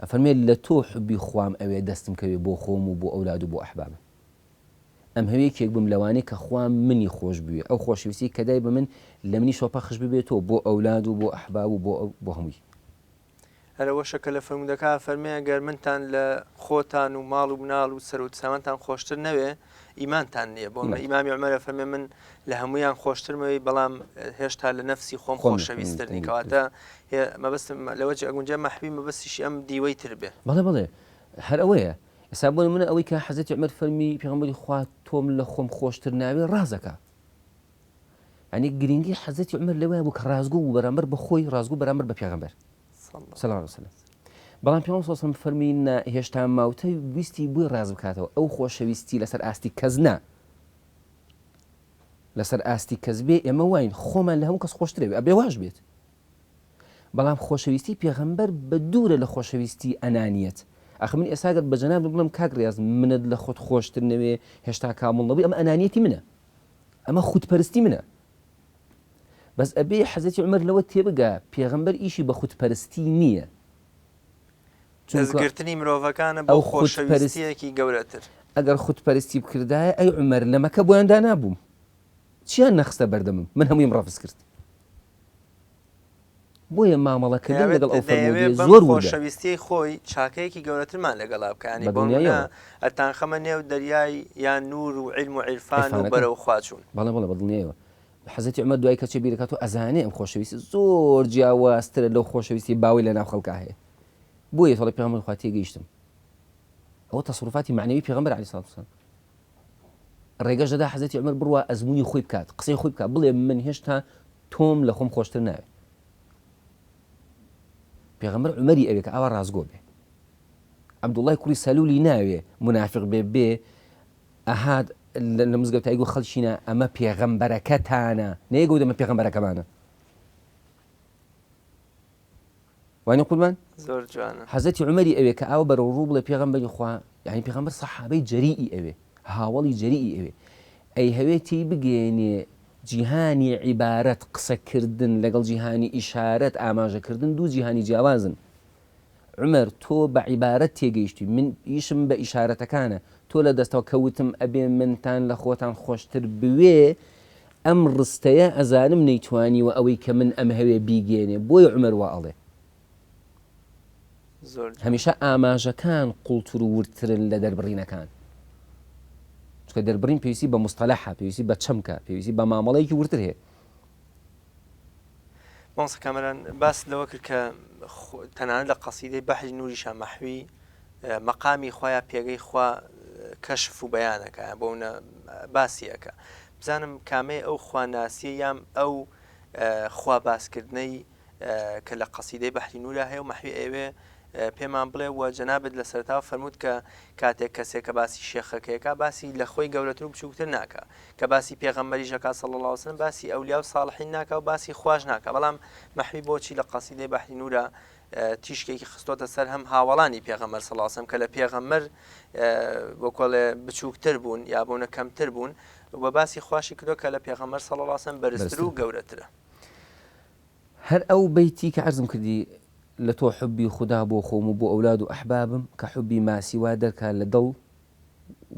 ئەفەرمێ لە تۆ حوبی خوام ئەوێ دەستم کەوێ بۆ خۆم و بۆ ئەولاد و بۆ ئەحبابم ئەمهەوێ یەکێک بم لەوانەی کە خوا منی خۆش بوێ ئەو خۆشەویستی کە دای بە من لە منیشەوە پەخش ببێتەوە بۆ ئەولاد و بۆ ئەحباب و بۆ بۆ هەمووی. هەر ئەوەشە کە لە فەرموودەکە ئەفەرمێ ئەگەر منتان لە خۆتان و ماڵ و مناڵ و سەروەت و سامانتان خۆشتر نەوێ ئیمانتان نییە بۆ ئیمانتان. ئیمامی عومەر ئەفەرمێ من لە هەموویان خۆشترمەوەی بەڵام هێشتا لە نەفسی خۆم خۆم خۆشەویستر نی کەواتە هێ مەبەستم لەوە جێ ئەگونجێ مەحوی مەبەستیشی ئەم دیوەی تر بێ. بەڵێ بەڵێ هەر ئەوەیە ئێستا بۆ نمونە ئەوەی کە حەزرەتی عومەر فەرمی پێغەمبەری خوا تۆم لە خۆم خۆشتر ناوێ ڕازەکا یعنی گرنگی حەزرەتی عومەر لەوەیە بوو کە ڕاستگۆ بوو بەرامبەر بە خۆی ڕاستگۆ بەرامبەر بە پێغەمبەر صلی الله علیه وسلم بەڵام پێغەمبەر صلی الله علیه وسلم فەرمی نا هێشتا ماوتە ویستی بۆی ڕاست بکاتەوە ئەو خۆشەویستی لەسەر ئاستی کەس نا لەسەر ئاستی کەس بێ ئێمە واین خۆمان لە هەموو کەس خۆشترەوێ ئەبێ واش بێت بەڵام خۆشەویستی پێغەمبەر بە دوورە لە خۆشەویستی ئەنانیەت. ئاخر من ئێستا گەر بە جەنابت بڵێم کاک ڕیاز منت لە خۆت خۆشتر نەوێ هێشتا کامڵ نەبووی ئەمە ئەنانیەتی منە. ئەمە خودپەرستی منە. بەس ئەبێ حەزرەتی عومەر لەوە تێبگا پێغەمبەر ئیشی بە خودپەرستی نییە. چونکە دەستگرتنی مرۆڤەکانە بۆ ئەو خودپەرست خۆشەویستییەکی گەورەتر. ئەگەر خودپەرستی بکردایە ئەی عومەر لە مەکە بۆیان دانابووم. چیان نەخستە بەردەمم من هەموویم ڕەفز کرد. بۆیە مامەڵەکردن دەیەوێت لەگەڵ ئەو دەیەوێ فەرموودەیە بەم زۆر وردە. خۆشەویستیەی خۆی چاکەیەکی گەورەترمان لەگەڵا بکا یانی بە بۆ نمونە دڵنیاییەوە. ئەتانخەمە نێو دەریای یان نوور و عیلم و عیرفان و عیرفانەکە. بەرەو خوا چوون. بەڵێ بەڵێ بە دڵنیایەوە. حەزرەتی عومەر دوای کەچێ بیرەکاتەوە ئەزانێ ئەم خۆشەویستی زۆر جیاوازترە لەو خۆشەویستی باوەی لەناو خەڵکا هەیە. بۆیە تۆڵێ پێغەمبەری خوا تێگەیشتم. ئەوە تەسەروفاتی مەعنەوی پێغەمبەر عەلەیهی سڵات وسلام. ڕێگەش دەدا حەزرەتی عومەر بڕوا ئەزموونی خۆی بکات، قسەی خۆی بکات، بڵێ من هێشتا تۆم لە خۆم خۆشتر ناوێ. پێغەمبەر عومەری ئەوێ کە ئاوا ڕاستگۆ بێ. عەبدوڵڵای کوڕی سەلولی ناوێ مونافق بێ بێ ئەهات لە مزگەوت ئەیگۆ خەڵکینە ئەمە پێغەمبەرەکەتانە نەیگۆ ئەمە پێغەمبەرەکەمانە. وانی قوربان؟ زۆر جوانە. حەزرەتی عومەری ئەوێ کە ئاوا بەرەو ڕوو بڵێ پێغەمبەری خوا یانی پێغەمبەر سەحابەی جەریئی ئەوێ هاوەڵی جەریئی ئەوێ ئەیهەوێ تێی بگەیەنێ جیهانی عیبارەت قسە کردن لەگەڵ جیهانی ئیشارەت ئاماژە کردن دوو جیهانی جیاوازن عومەر تۆ بە عیبارەت تێگەیشتوی من ئیشم بە ئیشارەتەکانە تۆ لە دەستەوە کە وتم ئەبێ منتان لە خۆتان خۆشتر بوێ ئەم ڕستەیە ئەزانم نەیتوانیوە ئەوەی کە من ئەمهەوێ بیگەیەنێ بۆیە عومەر وا ئەڵێ. زۆر جوانە. هەمیشە ئاماژەکان قوڵتر و وردترن لە دەربڕینەکان. چونکە دەربڕین پێویستی بە موستەلەحە، پێویستی بە چەمکە، پێویستی بە مامەڵەیەکی وردتر هەیە. مامۆستا کامەران باست لەوە کرد کە تەنانەت لە قەسیدەی بەحری نوریشا مەحوی مەقامی خوا یا پێگەی خوا کەشف و بەیانەکە بۆ منە باسی ئەکا بزانم کامەی ئەو خواناسیە یام ئەو خوا باسکردنەی کە لە قەسیدەی بەحری نورا هەیە و مەحوی ئەیەوێ پێمان بڵێ و جەنابت لە سەرەتاوە فەرمووت کە کاتێک کەسێک کە باسی شێخەکەیەکا باسی لە خۆی گەورەتر و بچووکتر ناکا کە باسی پێغەمبەریش ئەکا صلی اللە علیه وسلم باسی ئەولیا و صالحین ناکا و باسی خواش ناکا بەڵام مەحوی بۆچی لە قەسیدەی بەحری نورا تیشکێکی خستۆتە سەر هەم هاوەڵانی پێغەمبەر صلی اللە علیه وسلم کە لە پێغەمبەر وەکۆڵێ بچووکتر بوون یا بۆنە کەمتر بوون و باسی خواشی کردو کە لە پێغەمبەر صلی اللە علیه وسلم بەرزتر و گەورەترە. هەر ئەو بەیتی کە عەرزم کردی لە تۆ حوبی خودا بۆ خۆم و بۆ ئەولاد و ئەحبابم کە حوبی ماسیوا دەرکا لە دڵ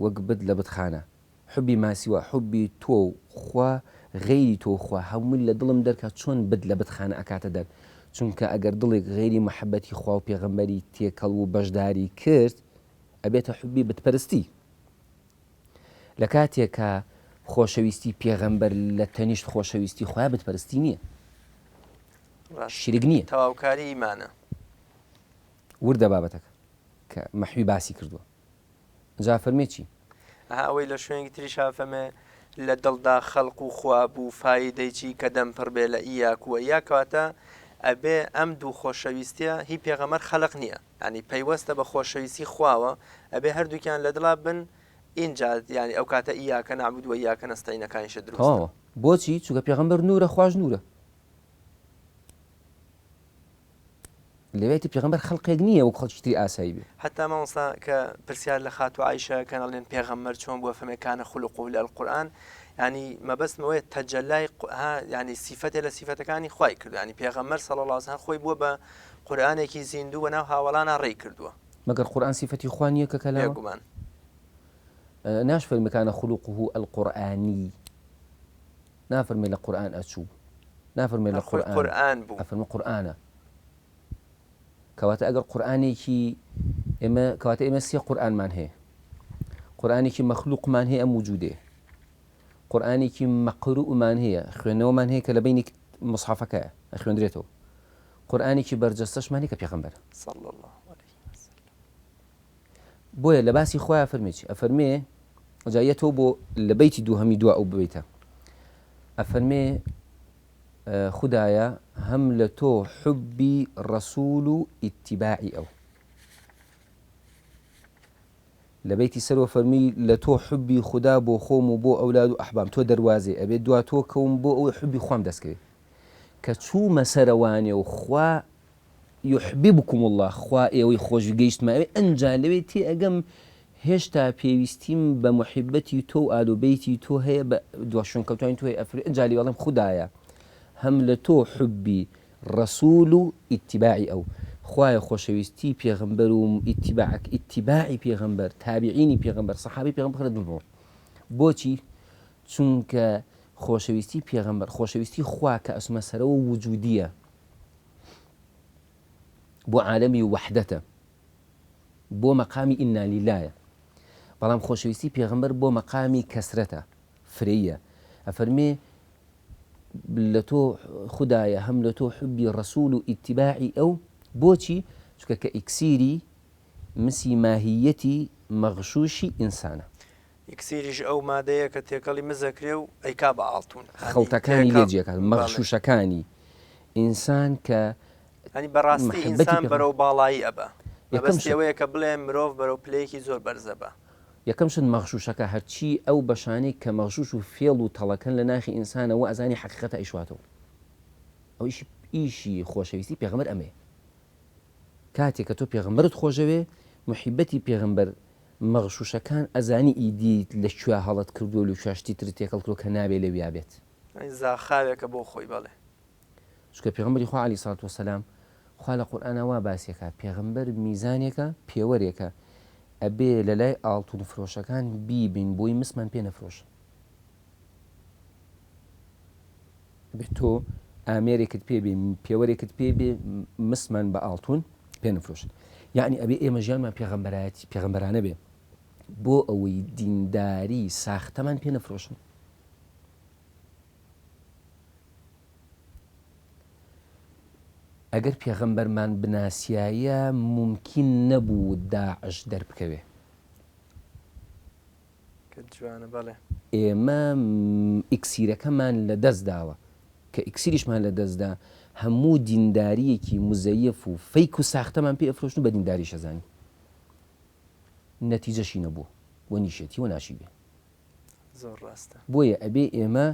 وەک بت لە بتخانە حوبی ماسیوا حوبی تۆ و خوا غەیری تۆ و خوا هەمووی لە دڵم دەرکا چۆن بت لە بتخانە ئەکاتە دەر چونکە ئەگەر دڵێک غەیری مەحەبەتی خوا و پێغەمبەری تێکەڵ و بەشداری کرد ئەبێتە حوبی بتپەرستی. لە کاتێکا خۆشەویستی پێغەمبەر لە تەنیشت خۆشەویستی خوایە بت پەرستی نییە شیرک نییە تەواوکاری ئیمانە وردە بابەتەکە کە مەحوی باسی کردووە جا فەرمێ چی ئەها ئەوەی لە شوێنێکی تریشا فەرمێ لە دڵدا خەڵق و خوا بوو فایدەی چی کە دەم پڕ بێ لە ئیاک و ئیا کەواتە ئەبێ ئەم دوو خۆشەویستیە هی پێغەمبەر خەلق نییە یانی پەیوەستە بە خۆشەویستی خواوە ئەبێ هەردووکیان لە دڵا بن ئینجا یانی ئەو کاتە ایاک نعبد و ایاک نستعین ەکانیشت دروستە. تەواوە بۆچی چونکە پێغەمبەر نورە خواش نورە. لەوێتی پێغەمبەر خەڵقێک نییە وەک خەڵکی تری ئاسایی بێ. حەتا مامۆستا کە پرسیار لە خاتوو عائیشە ئەکەن ئەڵێن پێغەمبەر چۆن بووە فەرمێ کان خلقه القرآن یانی مەبەستم ئەوەیە تەجەلای ها یانی سیفەتێ لە سیفەتەکانی خوای کردووە یانی پێغەمبەر صلی اللە علیه وسلم خۆی بووە بە قورئانێکی زیندوو بەناو هاوەڵانا ڕێی کردووە. مەگەر قورئان سیفەتی خوا نییە کە کەلامە؟ بێگومان. ناشفەرمێ کان خلقه القرآنی نافەرمێ لە قورئان ئەچوو نافەرمێ لە هەر خۆی قورئان قورئان بوو. ئەفەرمێ قورئانە. کەواتە ئەگەر قورئانێکی ئێمە کەواتە ئێمە سێ قورئانمان هەیە قورئانێکی مەخلوقمان هەیە ئەم وجودێ قورئانێکی مەقرومان هەیە خوێندنەوەمان هەیە کە لە بینی مصحفەکە ئەخوێندرێتەوە قورئانێکی بەرجەستەشمان هەیە کە پێغەمبەرە صلی الله علیه وسلم. بۆیە لە باسی خۆیان فەرمێ چی ئەفەرمێ جا یەتەوە بۆ لە بەیتی دووهەمی دوا ئەو بەیتە ئەفەرمێ خودایە هەم لە تۆ حوبی ڕەسول و ئیتیباعی ئەو. لە بەیتی سەرەوە فەرمووی لە تۆ حوبی خودا بۆ خۆم و بۆ ئەولاد و ئەحبام تۆ دەروازەی ئەبێ دوا تۆ کەوم بۆ ئەوەی حوبی خوام دەست کەوێ کە چوومە سەرەوانێ و خوا یحببکم اللە خوا ئێوەی خۆش گەیشتمە ئەوێ ئەنجا لەوێ تێ ئەگەم هێشتا پێویستیم بە موحیبەتی تۆ و ئال و بەیتی تۆ هەیە بە دوا شوێنکەوتوانی تۆ هەیە ئەفرێ ئەنجا لێ ئەڵێم خودایە هەم لە تۆ حوبی ڕەسول و ئیتیباعی ئەو خوایە خۆشەویستی پێغەمبەر و ئیتیباعک ئیتیباعی پێغەمبەر تابعینی پێغەمبەر سەحابەی پێغەمبەر بخەرە دڵمەوە بۆچی چونکە خۆشەویستی پێغەمبەر خۆشەویستی خوا کە ئەچمە سەرەوە وجودیە بۆ عالەمی وەحدەتە بۆ مەقامی ئینا لیلایە بەڵام خۆشەویستی پێغەمبەر بۆ مەقامی کەسرەتە فرەیە ئەفەرمێ لە تۆ خودایە هەم لە تۆ حبی ڕسول و ئیتیباعی ئەو بۆچی چونکە کە ئیکسیری مسی ماهیەتی مەغشوشی ئینسانە. ئیکسیریش ئەو مادەیە کە تێکەڵی مس ئەکرێ و ئەیکا بە ئاڵتون. یانی خڵتەکانی لێ تێکەڵ جێکات بەڵێ. مەغشوشەکانی ئینسان کە یانی بەڕاستی محبەتی ئینسان پێغەمبەر بەرەو باڵایی ئەبا. یەکەم مەبەستی شت. ئەوەیە کە بڵێ مرۆڤ بەرەو پلەیەکی زۆر بەرز ئەبا. یەکەم شت مەغشوشەکە هەرچی ئەو بەشانەی کە مەغشوش و فێڵ و تەڵەکەن لە ناخی ئینسانە وا ئەزانی حەقیقەتە ئەیشواتەوە. ئەو ئیشی ئیشی خۆشەویستی پێغەمبەر ئەمەیە. کاتێ کە تۆ پێغەمبەرت خۆشەوێ موحیبەتی پێغەمبەر مەغشوشەکان ئەزانی ئیدی لە کوێ هەڵەت کردووە لە کوێ شتی ترت تێکەڵ کردووە کە نابێ لەویا بێت. یانی زاخاوێکە بۆ خۆی بەڵێ. چونکە پێغەمبەری خوا علیە سڵات وسلام خوا لە قورئانا وا باسی ئەکا پێغەمبەر میزانێکە پێوەرێکە ئەبێ لە لای ئاڵتون فرۆشەکان بیبین بۆی مسمان پێ نەفرۆشن. ئەبێ تۆ ئامێرێکت پێ بێ پێوەرێکت پێ بێ مسمان بە ئاڵتون پێ نفرۆشن یعنی ئەبێ ئێمە ژیانمان پێغەمبەرایەتی پێغەمبەرانە بێ بۆ ئەوەی دینداری ساختەمان پێ نەفرۆشن ئەگەر پێغەمبەرمان بناسیایە ممکن نەبوو داعش دەربکەوێ کە جوانە بەڵێ. ئێمە ئیکسیرەکەمان لە دەست داوە، کە ئیکسیریشمان لە دەست دا هەموو دیندارییەکی موزەیەف و فەیک و ساختەمان پێ ئەفرۆشن و بە دینداریش ئەزانین. نەتیجەشی نەبووە و نیشێتی و ناشی بێ. زۆر ڕاستە. بۆیە ئەبێ ئێمە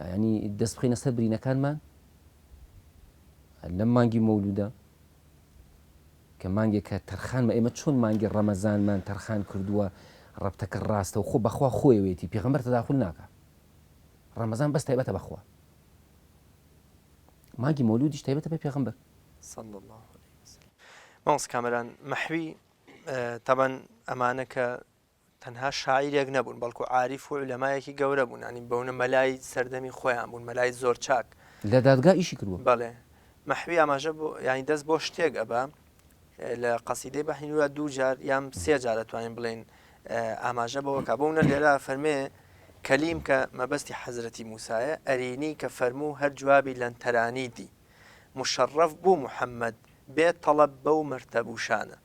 یانی دەست بخەینە سەر برینەکانمان لەم مانگی مەولوودە کە مانگێکە تەرخانمە ئێمە چۆن مانگی ڕەمەزانمان تەرخان کردووە ڕەبتەکە ڕاستەوخۆ بەخوا خۆیەوێتی پێغەمبەر تەداخول ناکا ڕەمەزان بەس تایبەتە بەخوا مانگی مەولودیش تایبەتە بە پێغەمبەر صلی الله علیه وسلم مامۆستا کامەران مەحوی تەبەن ئەمانە کە تەنها شاعیرێک نەبوون بەڵکو عاریف و عولەمایەکی گەورە بوون یانی بەونە مەلای سەردەمی خۆیان بوون مەلای زۆر چاک. لە دادگا ئیشی کردووە. بەڵێ مەحوی ئاماژە بۆ یانی دەست بۆ شتێک ئەبا لە قەسیدەی بەحری نورا دوو جار یان سێ جار ئەتوانین بڵێین ئاماژە بەوە کا بۆ منە لێرە فەرمێ کەلیم کە مەبەستی حەزرەتی موسایە ئەرینی کە فەرموو هەر جوابی لەنتەرانی دی مشەڕەف بوو محەممەد بێ تەڵەب بەو مەرتەب و شانە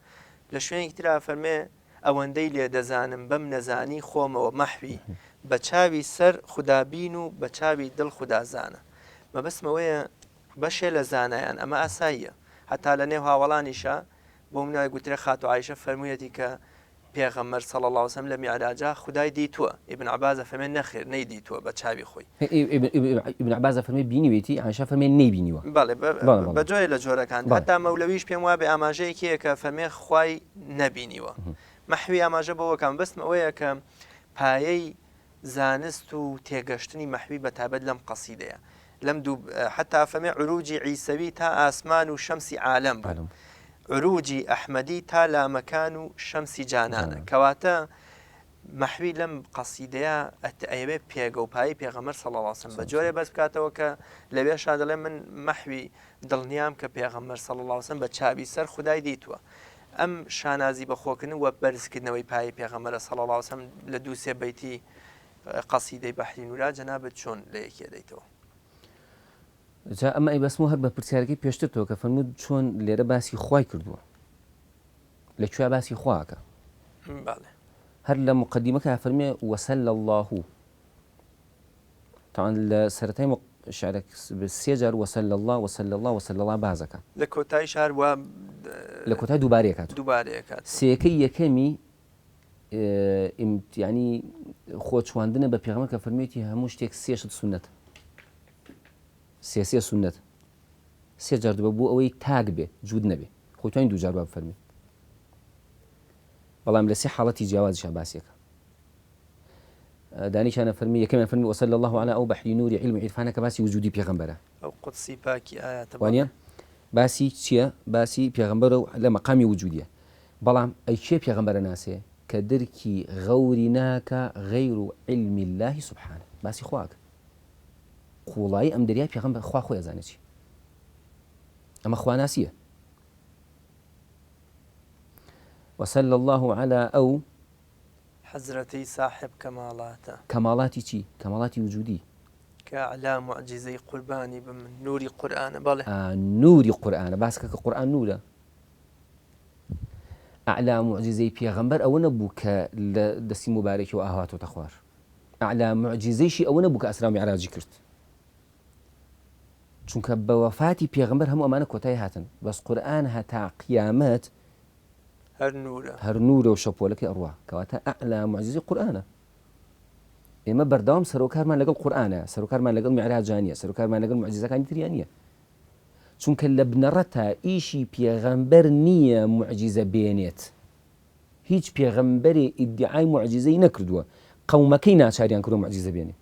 لە شوێنێکی ترا فەرمێ ئەوەندەی لێ دەزانم بەم نەزانی خۆمەوە مەحوی بە چاوی سەر خودابین و بە چاوی دڵ خودازانە مەبەستم ئەوەیە بەشێ لە زانایان ئەمە ئاساییە هەتا لە نێو هاوەڵانیشا بۆ منای گوترێ خاتوو عایشە فەرموویەتی کە. پێغەمبەر صلی اللە علیە وسلم لە میعراجا خودای دیتووە، ئیبن عەباس ئەفەرمێ نەخێر نەیدیتووە بە چاوی خۆی. ئیبن عەباس ئەفەرمێ بینیوێتی، عائیشە ئەفەرمێ نەیبینیوە. بەڵێ بە جۆرێ لە جۆرەکان، هەتا مەولەویش پێم وابێ ئاماژەیەکی هەیە کە ئەفەرمێ خوای نەبینیوە. مەحوی ئاماژە بەوە کە مەبەستم ئەوەیە کە پایەی زانست و تێگەشتنی مەحوی بە تایبەت لەم قەسیدەیە لەم دوو حتا فەمێ عروجی عیسەوی تا ئاسمان و شەمسی عالەم بوو عروجی ئەحمەدی تا لامەکان و شەمسی جانانە کەواتە مەحوی لەم قەسیدەیە ئەیەوێ پێگە و پایی پێغەمبەر صلی الله علیه و سلم بە جۆرێ بەرز بکاتەوە کە لەوێشا دەڵێ من مەحوی دڵنیام کە پێغەمبەر صلی الله علیه و سلم بە چاوی سەر خودای دیتووە ئەم شانازی بەخۆکردن و بەرزکردنەوەی پایەی پێغەمبەرە صلی اللە علیە وسلم لە دوو سێ بەیتی قەسیدەی بەحری نورا جەنابت چۆن لە یەکی ئەدەیتەوە؟ جا ئەمە ئەیبەستمەوە هەر بە پرسیارەکەی پێشترتەوە کە فەرمووت چۆن لێرە باسی خوای کردووە لە کوێ باسی خواکە بەڵێ هەر لە مقدمەکە فەرمێ وسل الله تاوان لە سەرەتای شعرەک سێ جار وسل اللە وسل اللە وسل اللە بازەکە. لە کۆتاییش هەر وا لە کۆتای دووبارەی ئەکات. دووبارەی ئەکات. سێیەکەی یەکەمی یانی خۆ چواندنە بە پێغەمبەر کە فەرموویەتی هەموو شتێک سێ شت سوننەتە. سێ سێ سوننەت. سێ جار دووبە بۆ ئەوەی تاک بێ جووت نەبێ. خۆی توانی دوو جار وا بفەرموێ. بەڵام لە سێ حاڵەتی جیاوازیشا باسی ئەکا. دانیشانە فەرمی یەکەمیان فەرمی وصلی اللە علی ئەو بەحری نوری علم و عیرفانە کە باسی وجودی پێغەمبەرە. ئەو قودسی پاکی ئایاتە بەڵێ. وانیە؟ باسی چیە؟ باسی پێغەمبەرە و لە مەقامی وجودیە. بەڵام ئەی کێ پێغەمبەر ئەناسێ کە درکی غەوری ناکا غیر علم اللە سبحانە. باسی خوا ئەکا. قوڵایی ئەم دەریای پێغەمبەر خوا خۆی ئەزانێ چیە. ئەمە خواناسیە. وصلی اللە علی ئەو. حەزرەتی ساحێب کەماڵاتە. کەماڵاتی چی؟ کەماڵاتی وجودی. کە ئەعلا موعجیزەی قوربانی بم نوری قورئانە بەڵێ. ئا نوری قورئانە باس کە کە قورئان نورە. ئەعلا موعجیزەی پێغەمبەر ئەوە نەبوو کە لە دەستی موبارەکیەوە ئاوا هاتۆتە خوار. ئەعلا موعجیزەیشی ئەوە نەبوو کە ئەسرا و میعراجی کرد. چونکە بە وەفاتی پێغەمبەر هەموو ئەمانە کۆتایی هاتن. بەس قورئان هەتا قیامەت هەر نوورە. هەر نوورە و شەپۆلەکەی ئەڕوا. کەواتە ئەعلا موعجیزەی قورئانە. ئێمە بەردەوام سەرۆکارمان لەگەڵ قورئانە، سەرۆکارمان لەگەڵ میعراجا نییە، سەرۆکارمان لەگەڵ موعجیزەکانی تریا نییە. چونکە لە بنەڕەتا ئیشی پێغەمبەر نییە موعجیزە بێنێت. هیچ پێغەمبەرێ ئیدیعای موعجیزەی نەکردووە، قەومەکەی ناچاریان کردووە موعجیزە بێنێ.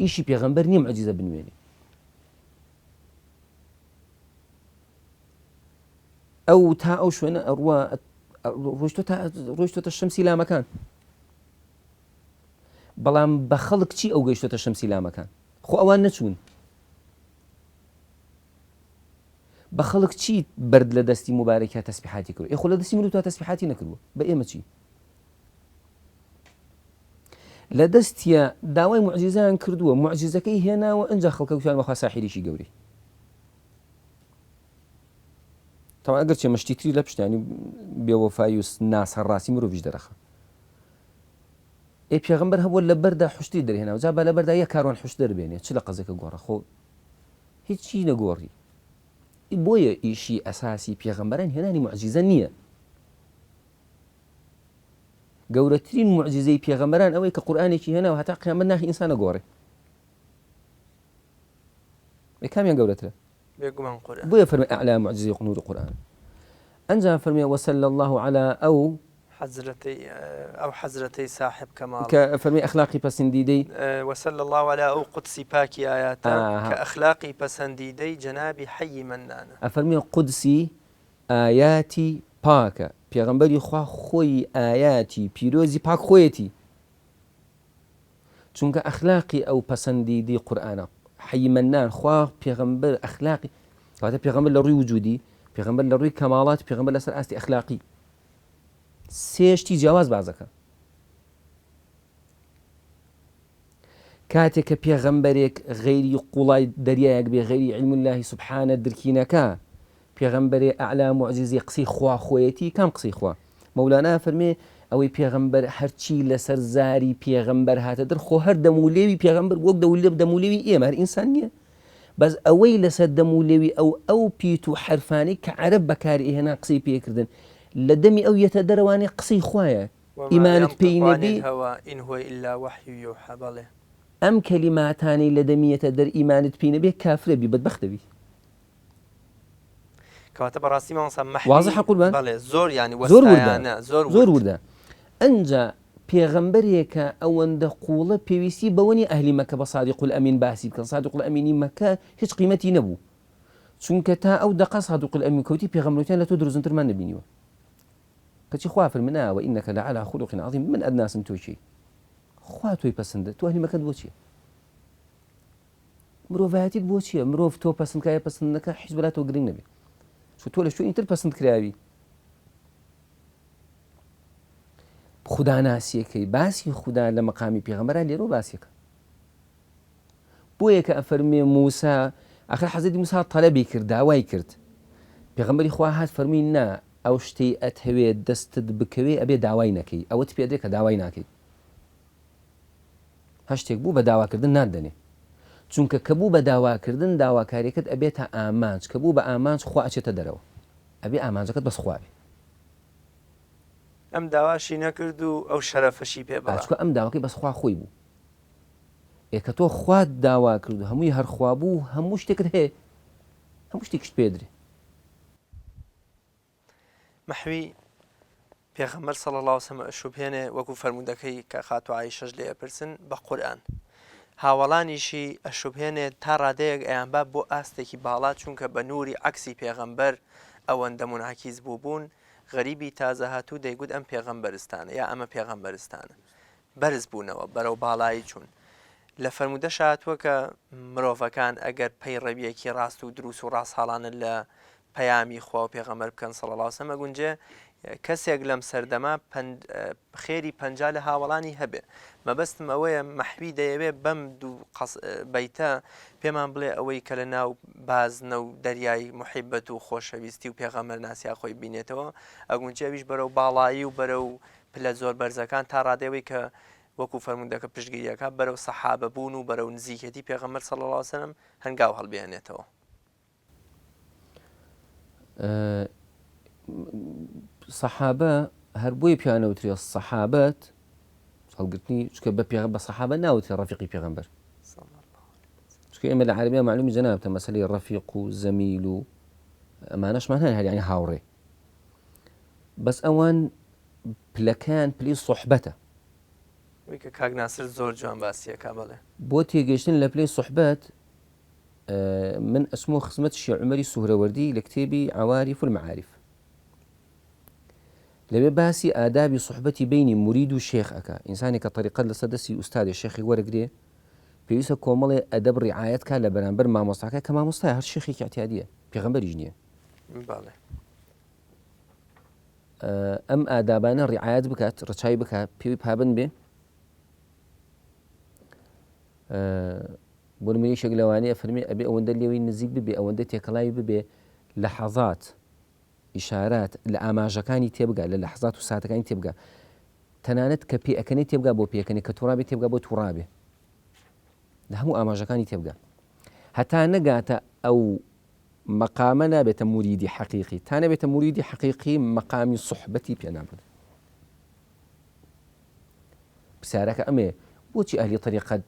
ئیشی پێغەمبەر نییە موعجیزە بنوێنێ. ئەو تا ئەو شوێنە ئەڕوا ڕۆیشتۆتە شەمسی لامەکان بەڵام بە خەڵک چی ئەو گەیشتۆتە شەمسی لامەکان خۆ ئەوان نەچوون بە خەڵک چی بەرد لە دەستی مبارەکە تەسبیحاتی کرد ئێ خۆ لە دەستی من تا تەسبیحاتی نەکردووە بە ئێمە چی لە دەستیە داوای معجززان کردووە معجززەکەی هێناوە ئەجا خەڵکە وتیان بەخوا ساحیریی گەوری تەوان ئەگەر چێ مشتی تری لە پشتانی بێوەفایی و ناسەڕاستی مرۆڤیش دەرەخە ئێ پێغەمبەر هەبووە لە بەردا حشتری دەرهێنا جا با لە بەردا یەک کاروان حشت دەربێنێ چ لە قەزەکە گۆڕە خۆ هیچی نەگۆڕی بۆیە ئیشی ئەساسی پێغەمبەران هێنانی معجیزە نییە گەورەترین معجزەی پێغەمبەران ئەوەی کە قورئانێکی هێنا و هەتا قیامەت ناخی ئینسانە گۆڕێ ئێ کامیان گەورەترە؟ بێگومان قورئان. بۆیە فەرمی اعلی معجزەی نوری قورئان. ئەنجا فەرمی وصلی اللە علی ئەو. حەزرەتەی ئەو حەزرەتەی ساحێب کەماڵ. کە فەرمی ئەخلاقی پەسندیدەی. وصلی اللە علی ئەو قودسی پاکی ئایاتە کە ئەخلاقی پەسەندیدەی جەنابی حەیی مەننانە. ئەفەرمێ قودسی ئایاتی پاکە، پێغەمبەری خوا خۆی ئایاتی پیرۆزی پاک خۆیەتی. چونکە ئەخلاقی ئەو پەسەندیدەی قورئانە حەی مەنان خوا پێغەمبەر ئەخلاقی کەواتە پێغەمبەر لە ڕووی وجودی پێغەمبەر لە ڕووی کەماڵات پێغەمبەر لەسەر ئاستی ئەخلاقی سێ شتی جیاواز بازەکە کاتێک کە پێغەمبەرێک غەیری قوڵای دەریایەک بێ غەیری علم اللهی سبحانە درکینەکە پێغەمبەرێ ئەعلا موعجیزەی قسەی خوا خۆیەتی کام قسەی خوا؟ مەولانا ئەفەرمێ ئەوەی پێغەمبەر هەرچی لەسەر زاری پێغەمبەر هاتە دەر خۆ هەر دەم و لێوی پێغەمبەر وەک دەو لێو دەم و لێوی ئێمە هەر ئینسان نییە بەس ئەوەی لەسەر دەم و لێوی ئەو ئەو پیت و حەرفانەی کە عەرەب بەکاری ئەهێنا قسەی پێکردن. لە دەمی ئەو یەتە دەرەوانێ قسەی خوایە وما ئیمانت ينطق پێی عن نەبی الهوى إن هو إلا وحی يوحى بەڵێ. ئەم کەلیماتانەی لە دەمی یەتە دەر ئیمانت پێی نەبێ کافرەبی بەدبەختەبی. کەواتە بەڕاستی مامۆستا مەحوی وازحە قوربان؟ بەڵێ زۆر یانی زۆر وردە وەستایانە زۆر زۆر ورد. وردە ئەنجا پێغەمبەرێکە ئەوەندە قوڵە پێویستی بەوە نیە ئەهلی مەکە بە صادق الامین باسی بکەن صادق الامینی مەکە هیچ قیمەتی نەبوو چونکە تا ئەو دەقە صادق الامین کەوتی پێغەمبەر وتیان لە تۆ درۆزنترمان نەبینیوە کەچی خوا فەرمی نا وانک لعلی خلق عظیم من ئەتناسم تۆ کێی خوا تۆی پەسندە تۆ ئەهلی مەکەت بۆ چیە مرۆڤایەتیت بۆ چیە مرۆڤ تۆ پەسند کا یا پەسند نەکا هیچ بەلاتەوە گرنگ نەبێ چون تۆ لە شوێنی تر پەسند کراوی خوداناسیەکەی باسی خودا لە مەقامی پێغەمبەرا لێرەوە باسیەکە بۆیە کە ئەفەرمێ موسا ئاخر حەزرەتی موسا تەلەبی کرد داوای کرد پێغەمبەری خوا هات فەرمووی نا ئەو شتەی ئەتهەوێ دەستت بکەوێ ئەبێ داوای نەکەی ئەوەت پێ دێ کە داوای ناکەی هەر شتێک بوو بە داواکردن ناتدەنێ چونکە کە بوو بە داواکردن داواکاریەکەت ئەبێتە ئامانج کە بوو بە ئامانج خوا ئەچێتە دەرەوە ئەبێ ئامانجەکەت بەس خوا بێ. ئەم داواشی نەکرد و ئەو شەرەفەشی پێ بڕا. چونکە ئەم داواکەی بەس خوا خۆی بوو. ئێ کە تۆ خوات داوا کرد و هەمووی هەر خوا بوو هەموو شتێکت هەیە هەموو شتێکیشت پێ درێ. مەحوی پێغەمبەر صلی اللە علیە وسلم ئەشوبهێنێ وەکو فەرموودەکەی کە خاتوو عائیشەش لێ ئەپرسن بە قورئان هاوەڵانیشی ئەشوبهێنێ تا ڕادەیەک ئەیانبا بۆ ئاستێکی باڵا چونکە بە نوری عەکسی پێغەمبەر ئەوەندە مونعەکیس بووبوون غەریبی تازە هاتوو دەیگوت ئەم پێغەمبەرستانە یا ئەمە پێغەمبەرستانە بەرز بوونەوە بەرەو باڵایی چوون لە فەرموودەشا هاتووە کە مرۆڤەکان ئەگەر پەیڕەویەکی ڕاست و دروست و ڕاستحاڵانە لە پەیامی خوا و پێغەمبەر بکەن صلی اللە علیه وسلم ئەگونجێ کەسێک لەم سەردەمە خێری 50 لە هاوەڵانی هەبێ مەبەستم ئەوەیە مەحوی دەیەوێ بەم دوو بەیتە پێمان بڵێ ئەوەی کە لە ناو بازنە و دەریای محیبەت و خۆشەویستی و پێغەمبەر ناسیا خۆی بینێتەوە ئەگونجێ ئەویش بەرەو باڵایی و بەرەو پلە زۆر بەرزەکان تا ڕادەی ئەوەی کە وەکو فەرموودەکە پشتگیری ئەکات بەرەو سەحابە بوون و بەرەو نزیکێتی پێغەمبەر صلی اللە علیە وسلم هەنگاو هەڵبهێنێتەوە. سەحابە هەر بۆیە پێیان نەوترێ سەحابەت هەڵگرتنی چکە بە پێغ بە سەحابە ناوترێ ڕەفیقی پێغەمبەر چکە ئێمە لە عەربیە معلومی جەنابتە مەسەلەی ڕەفیق و زەمیل و ئەمانەشمان هەن هەر یعنی هاوڕێ بەس ئەوان پلەکەیان پلی سوحبەتە. وەی کە کاک ناسر زۆر جوان باسی ئەکا بەڵێ. بۆ تێگەیشتن لە پلەی سوحبەت من ئەچمەوە خزمەت شێ عومەری سوهرەوەردی لە کتێبی عەواریف المعارف لەوێ باسی ئادابی سوحبەتی بەینی مورید و شێخ ئەکا ئینسانێک کە تەریقەت لەسەر دەستی ئوستادێ شێخێک وەرەگرێ پێویستە کۆمەڵێ ئەدەب ڕیعایەت کا لە بەرامبەر مامۆستاکە کە مامۆستایە هەر شێخێکی ئیعتیادیە پێغەمبەریش نییە. بەڵێ. ئەم ئادابانە ڕعایەت بکات ڕچای بکات پێوی پابند بێ بۆ نمونە یەکێک لەوانەیە فەرمی ئەبێ ئەوەندە لێوی نزیک ببێ ئەوەندە تێکەڵاوی ببێ لە حەزات ئیشارات لە ئاماژەکانی تێبگا لە لەحزات و ساتەکانی تێبگا تەنانەت کە پێئەکەنێ تێبگا بۆ پێکەنێ کە توڕابێ تێبگا بۆ توڕابێ لە هەموو ئاماژەکانی تێبگا هەتا نەگاتە ئەو مەقامە نابێتە موریدی حەقیقی، تا نەبێتە موریدی حەقیقی مەقامی سوحبەتی پێ نابڕێ. پرسیارەکە ئەمەیە، بۆچی ئەهلی تەریقەت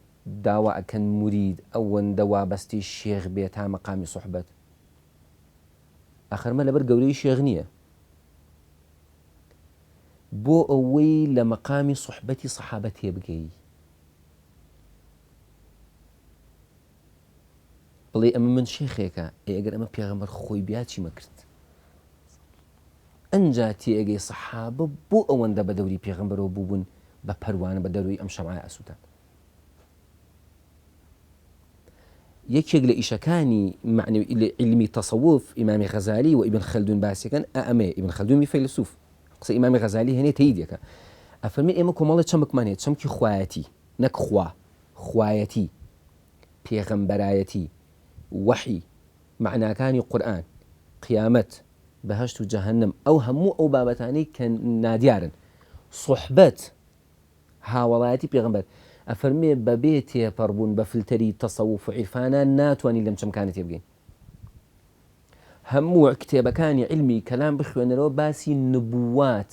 داوا ئەکەن مورید ئەوەندە وابەستەی شێخ بێ تا مەقامی سوحبەت؟ ئاخر مە لەبەر گەورەی شێخ نییە، بۆ ئەوەی لە مەقامی سوحبەتی سەحابە تێبگەی. بڵێی ئەمە من شێخێکە، ئەی ئەگەر ئەمە پێغەمبەر خۆی بیا چیمە کرد؟ ئەنجا تێئەگەی سەحابە بۆ ئەوەندە بە دەوری پێغەمبەرەوە بووبوون بە پەروانە بە دەروی ئەم شەمعە ئەسووتان. یەکێک لە ئیشەکانی مەعنەوی لە عیلمی تەسەوف ئیمامی غەزالی و ئیبن خەلدون باسیەکەن ئا ئەمەیە ئیبن خەلدونی فەیلسوف قسە ئیمامی غەزالی هێنێ تەیید یەکە ئەفەرمێ ئێمە کۆمەڵێ چەمکمان هەیە چەمکی خوایەتی نەک خوا خوایەتی پێغەمبەرایەتی، وەحی، مەعناکانی قورئان، قیامەت، بەهەشت و جەهەنەم، ئەو هەموو ئەو بابەتانەی کە نادیارن، سوحبەت، هاوەڵایەتی پێغەمبەر، ئەفەرموێ بەبێ تێپەڕبوون بە فلتەری تەسەوف و عیرفانا ناتوانین لەم چەمکانە تێبگەین. هەموو کتێبەکانی عیلمی کەلام بخوێنەرەوە باسی نبوات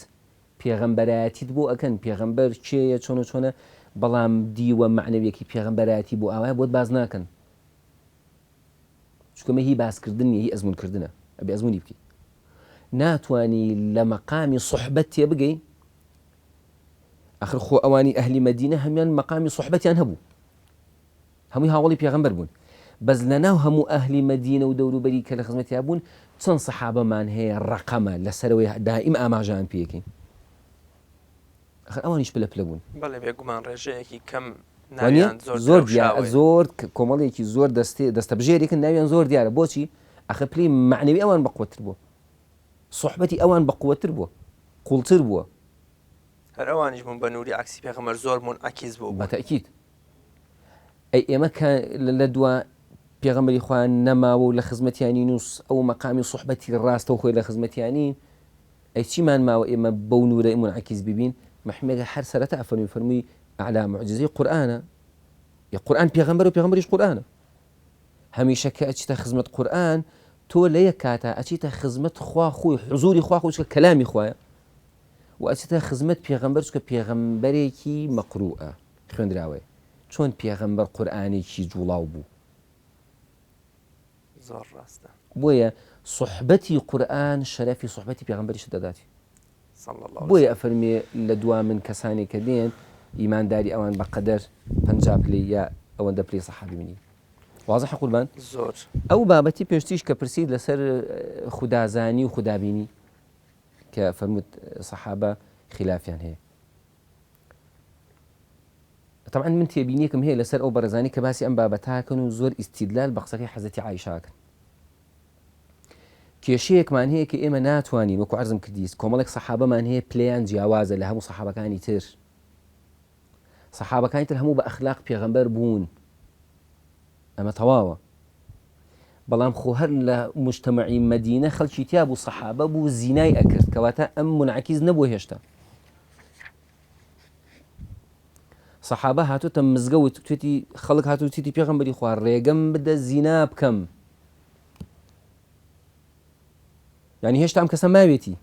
پێغەمبەرایەتیت بۆ ئەکەن پێغەمبەر کێیە چۆن و چۆنە بەڵام دیوە مەعنەویەکی پێغەمبەرایەتی بۆ ئاوایە بۆت باس ناکەن چونکە مە هی باسکردن نیە هی ئەزموون کردنە ئەبێ ئەزموونی بکەی ناتوانی لە مەقامی سوحبەت تێبگەی ئەخر خۆ ئەوانی ئەهلی مەدینە هەمیان مەقامی سوحبەتیان هەبوو هەمووی هاوەڵی پێغەمبەر بوون بەس لەناو هەموو ئەهلی مەدینە و دەوروبەری کە لە خزمەتیا بوون چەند سەحابەمان هەیە ڕەقەمە لەسەرەوەی دائیم ئاماژەیان پێکەین ئەخر ئەوانیش پلە پلە بوون. بەڵێ بێگومان ڕێژەیەکی کەم وانیە؟ ناویان زۆر زۆر دیارە درەوشاوەیە. زۆر کۆمەڵێکی زۆر دەستێ دەستەبژێرێکن ناویان زۆر دیارە بۆچی؟ ئەخر پلەی مەعنەوی ئەوان بەقوەتر بووە سوحبەتی ئەوان بەقوەتر بووە قوڵتر بووە. هەر ئەوانیش بوون بە نوری عەکسی پێغەمبەر زۆر مونعەکیس بووبوون. بە تەئکید. ئەی ئێمە کە لە دوا پێغەمبەری خوا نەماوە و لە خزمەتیانین و ئەو مەقامی سوحبەتی ڕاستەوخۆی لە خزمەتیانین ئەی چیمان ماوە ئێمە بەو نورە مونعەکیس ببین؟ مەحمەگە هەر سەرەتا فەرمووی فەرمووی ئەعلا موعجیزەی قورئانە یە قورئان پێغەمبەرە و پێغەمبەریش قورئانە هەمیشە کە ئەچیتە خزمەت قورئان تۆ لە یەک کاتا ئەچیتە خزمەت خوا خۆی حزوری خوا خۆی چونکە کەلامی خوایە و ئەچیتە خزمەت پێغەمبەر چونکە پێغەمبەرێکی مەقروئە خوێندراوەیە چۆن پێغەمبەر قورئانێکی جوڵاو بوو زۆر ڕاستە. بۆیە سوحبەتی قورئان شەرەفی سوحبەتی پێغەمبەریشت دەداتی. صلی اللە علیە بۆیە وسلم. ئەفەرموێ لە دوا من کەسانێک کە دێن ئیمانداری ئەوان بە قەدەر 50 پلەی یا ئەوەندە پلەی سەحابی منی. وازحە قوربان؟ زۆر. ئەو بابەتی پێشتریش کە پرسیت لەسەر خودازانی و خودابینی کە فەرمووت سەحابە خیلافیان هەیە. تەبعەن من تێبینیەکم هەیە لەسەر ئەو بەڕێزانەی کە باسی ئەم بابەتە ئەکەن و زۆر ئیستیدلال بە قسەکەی حەزرەتی عائیشە ئەکەن. کێشەیەکمان هەیە کە ئێمە ناتوانین وەکو عەرزم کردی کۆمەڵێک سەحابەمان هەیە پلەیان جیاوازە لە هەموو سەحابەکانی تر. سەحابەکانی تر هەموو بە ئەخلاق پێغەمبەر بوون. ئەمە تەواوە. بەڵام خۆ هەر لە مجتەمەعی مەدینە خەڵکی تیا بوو سەحابە بوو زینای ئەکرد کەواتە ئەم منعکیز نەبوو هێشتا. سەحابە هاتۆتە مزگەوت توێتی خەڵک هاتو وتیتی پێغەمبەری خوا ڕێگەم بدە زینا بکەم یعنی هێشتا ئەم کەسە ماوێتی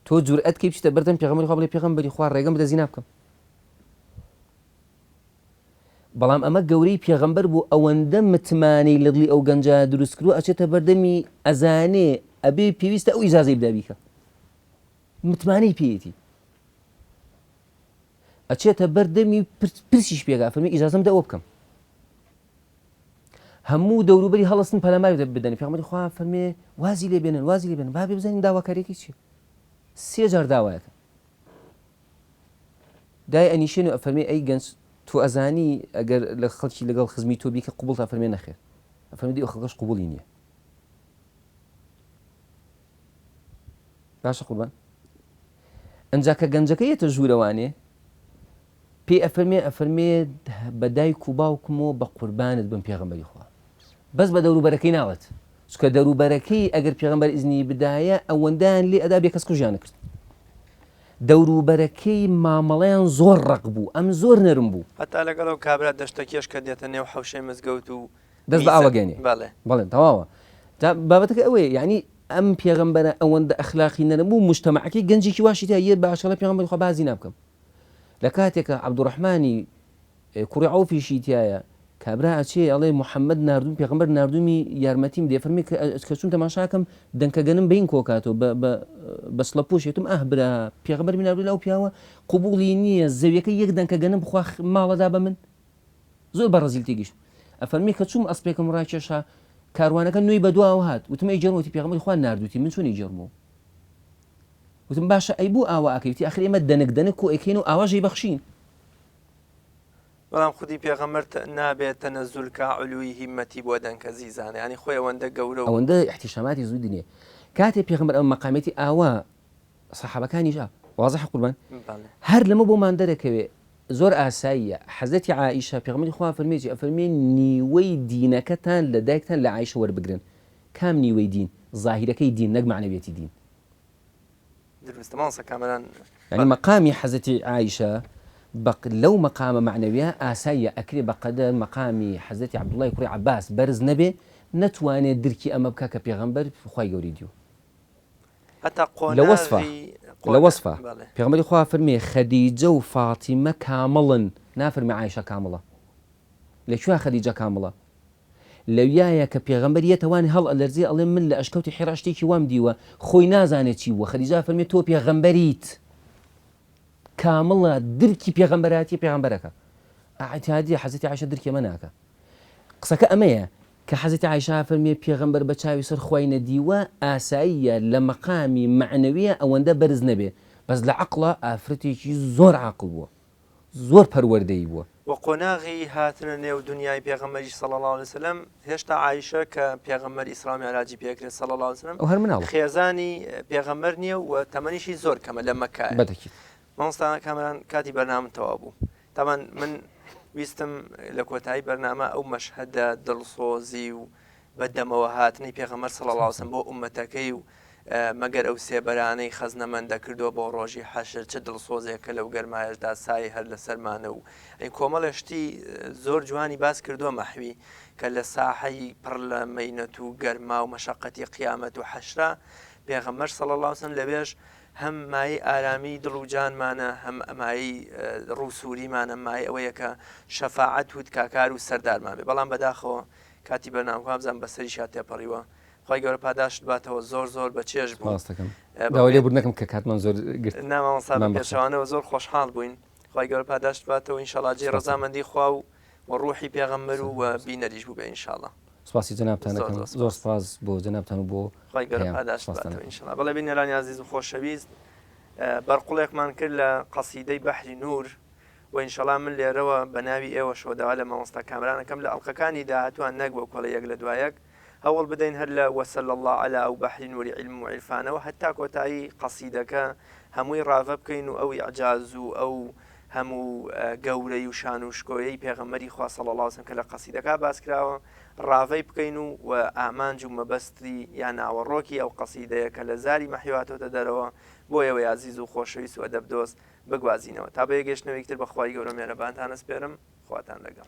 تۆ جورئەت کەی بچیتە بەردەم پێغەمبەری خوا بڵێ پێغەمبەری خوا ڕێگەم بدە زینا بکەم بەڵام ئەمە گەورەی پێغەمبەر بوو ئەوەندە متمانەی لە دڵی ئەو گەنجە دروست کردووە ئەچێتە بەردەمی ئەزانێ ئەبێ پێویستە ئەو ئیجازەی بدا بیکە متمانەی پێیەتی ئەچێتە بەر دەمی پرسیش پێکا فەرمی ئیجازەم دە ئەوە بکەم هەموو دەوروبەری هەڵستن پەلاماری بدەن پێغەمبەری خوا فەرمێ وازی لێ بێنن وازی لێ بێنن با بێ بزانین داواکاریەکەی چییە سێ جار داوایەکە دای ئەنیشێن و ئەفەرمێ ئەی گەنج تۆ ئەزانی ئەگەر لە خەڵکی لەگەڵ خزمی تۆ بیکە قوبڵ تا فەرمێ نەخێر ئەفەرمێ دی ئەو خەڵکەش قوبڵی نییە باشە قوربان ئەجا کە گەنجەکە یەتە ژوورەوانێ پێی ئەفەرمێ ئەفەرمێ بە دایک و باوکمەوە بە قوربانت بم پێغەمبەری خوا بەس بە دەوروبەرەکەی ناڵێت چکە دەوروبەرەکەی ئەگەر پێغەمبەر ئیزنی بدایە ئەوەندەیان لێ ئەدا بێکەس کوژیان کرد دەوروبەرەکەی مامەڵەیان زۆر ڕق بوو ئەم زۆر نەرم بوو هەتا لەگەڵ ئەو کابرا دەشتەکێش کە دێتە نێو حەوشەی مزگەوت و دەست بە ئاوە گەنێ بەڵێ. بەڵێ تەواوە جا بابەتەکە ئەوەیە یعنی ئەم پێغەمبەرە ئەوەندە ئەخلاقی نەرم بوو مجتەمەعەکەی گەنجێکی واشی تیا یە باشەڵە پێغەمبەری خوا بازی نابکەم لە کاتێکە عەبدوڕەحمانی کوڕی عەوفیشی تایە کابرا ئەچێ ئەڵێ محەممەد ناردوم پێغەمبەر ناردومی یارمەتیم دێ فەرمی کە چوون تەماشاکەم دەنکە گەنم بین کۆکاتەوە بە سڵە پۆشێتم ئاه برا پێغەمبەر می ناردوو لەو پیاوە قوبوڵی نییە زەویەکە یەک دەنکە گەنم بخوا ماڵەدا بە من زۆر بە ڕەزیل تێگەیشتم. ئەفەرموێ کە چووم ئەسپێکم ڕاکێشا، کاروانەکە نوێی بە دواوە هات. وتم ئەی گێڕم؟ وتی پێغەمبەری خوا ناردووتی، من چۆن ئەیگێڕمەوە؟ وتم باشە ئەی بۆ ئاوا ئەکەی؟ وتی ئاخر ئێمە دەنک دەنک کۆ ئەکەین و ئاواش ئەیبەخشین. بەڵام خودی پێغەمبەر نابێ تەنەزول کا علوی هیمەتی بۆ دەنکە زیزانە یانی خۆی ئەوەندە گەورە و. ئەوەندە ئیحتیشاماتی زوودی نییە. کاتێ پێغەمبەر ئەم مەقامێتی ئاوا سەحابەکانیش ئا. وازحە قوربان؟ بەڵێ. هەر لەمە بۆمان دەرەکەوێ زۆر ئاساییە حەزرەتی عائیشە پێغەمبەری خوا فەرمووی چی ئەفەرموێ نیوەی دینەکەتان لە دایکتان لە عائیشە وەربگرن کام نیوەی دین زاهیرەکەی دین نەک مەعنەویەتی دین دروستە مامۆستا کامەران یعنی بەڵێ. مەقامی حەزرەتی عائیشە بە لەو مەقامە مەعنەویە ئاساییە ئەکرێ بە قەدەر مەقامی حەزرەتی عەبدوڵای کوڕی عەباس بەرز نەبێ نەتوانێ درکی ئەمە بکا کە پێغەمبەر خوای گەورەی دیوە. هەتا لە وەسفا قۆناغی لە قۆنا وەسفا بەڵێ. پێغەمبەری خوا فەرمی خەدیجە و فاتیمە کامڵن نافەرمێ عایشە کامڵە لە کوێ خەدیجە کامڵە لەویایە کە پێغەمبەر یەتە وان هەڵ ئەلەرزێ ئەڵێ من لە ئەشکەوتی حیڕا شتێکی وام دیوە خۆی نازانێ چی بووە خەدیجە ئەفەرمێ تۆ پێغەمبەریت کامڵە درکی پێغەمبەرایەتی پێغەمبەرەکە ئەعتیادیە حەزرەتی عایشە درکی ئەمە ناکا قسەکە ئەمەیە کە حەزرەتی عایشە ئەفەرمێ پێغەمبەر بە چاوی سەر خوای نەدیوە ئاساییە لە مەقامی مەعنەویە ئەوەندە بەرز نەبێ بەس لە عەقڵا ئافرەتێکی زۆر عاقڵ بووە زۆر پەروەردەیی بووە. وە قۆناغی هاتنە نێو دونیای پێغەمبەریش صلی اللە علیە وسلم هێشتا عائیشە کە پێغەمبەر ئیسرا و میعراجی پێکرێت صلی اللە علیە وسلم ئەو هەر مناڵە. خێزانی پێغەمبەر نییە و تەمەنیشی زۆر کەمە لە مەککایە. بەتەکید. مامۆستا کامەران کاتی بەرنامە تەواو بوو تاوان من ویستم لە کۆتایی بەرنامە ئەو مەشهەدە دڵسۆزی و بە دەمەوە هاتنی پێغەمبەر صلی اللە علیە وسلم بۆ ئوممەتەکەی و مەگەر ئەو سێبەرانەی خەزنەمەندە کردووە بۆ ڕۆژی حەشر چ دڵسۆزێکە لەو گەرمایەشدا سایەی هەر لەسەرمانە و ئەی کۆمەڵێ شتی زۆر جوانی باس کردووە مەحوی کە لە ساحەی پڕ لە مەینەت و گەرما و مەشەقەتی قیامەت و حەشرا پێغەمبەر صلی اللە علیه وسلم لەوێش هەم مایەی ئارامی دڵ و جانمانە هەم مایەی ڕووسووریمانە مایەی ئەوەیە کە شەفاعەت و تکاکار و سەردارمان بێ بەڵام بەداخەوە کاتی بەرنامەکە وابزانم بەسەریشا تێپەڕیوە خوای گەورە پاداشت باتەوە زۆر زۆر بە چێژ بوو. سپاست دەکەم. داوای لێبوردن دەکەم کە کاتمان زۆر گرت. نا مامۆستا بە مام بەخشە. پێچەوانەوە زۆر خۆشحاڵ بووین. خوای گەورە پاداشت باتەوە ئینشاڵا جێی سپاست دەکەم. ڕەزامەندی خوا و و ڕوحی پێغەمبەر و و بینەریش بووبێ ئینشاڵا. سپاسی جەنابتان زۆر دەکەم. زۆر زۆر سپاس. سپاس بۆ جەنابتان و بۆ خوای گەورە پەیام. پاداشت سپاستان باتەوە دەکەم. ئینشاڵا. بەڵێ بینەرانی ئازیز و خۆشەویست بەرقوڵێکمان کرد لە قەسیدەی بەحری نوور و ئینشەڵا من لێرەوە بە ناوی ئێوەشەوە داوا لە مامۆستا کامران ئەکەم لە ئەڵقەکانی داهاتووان نەک وەک هەڵێ یەک لە دوا یەک هەوڵ بدەین هەر لە وصلی اللە علی ئەو بەحری نوری عیلم و عیرفانەوە هەتا کۆتایی قەسیدەکە هەمووی ڕاڤە بکەین و ئەو ئیعجاز و ئەو هەموو گەورەی و شان و شکۆیەی پێغەمبەری خوا صلی اللە علیه وسلم کە لە قەسیدەکە باس کراوە ڕاڤەی بکەین و و ئامانج و مەبەستی یا ناوەڕۆکی ئەو قەسیدەیە کە لە زاری مەحوی هاتۆتە دەرەوە بۆ ئێوەی ئازیز و خۆشەویست و ئەدەب دۆست بگوازینەوە تا بەیەک گەشتنەوەیەکی تر بە خوای گەورە مێرەبانتان ئەسپێرم خواتان لەگەڵ.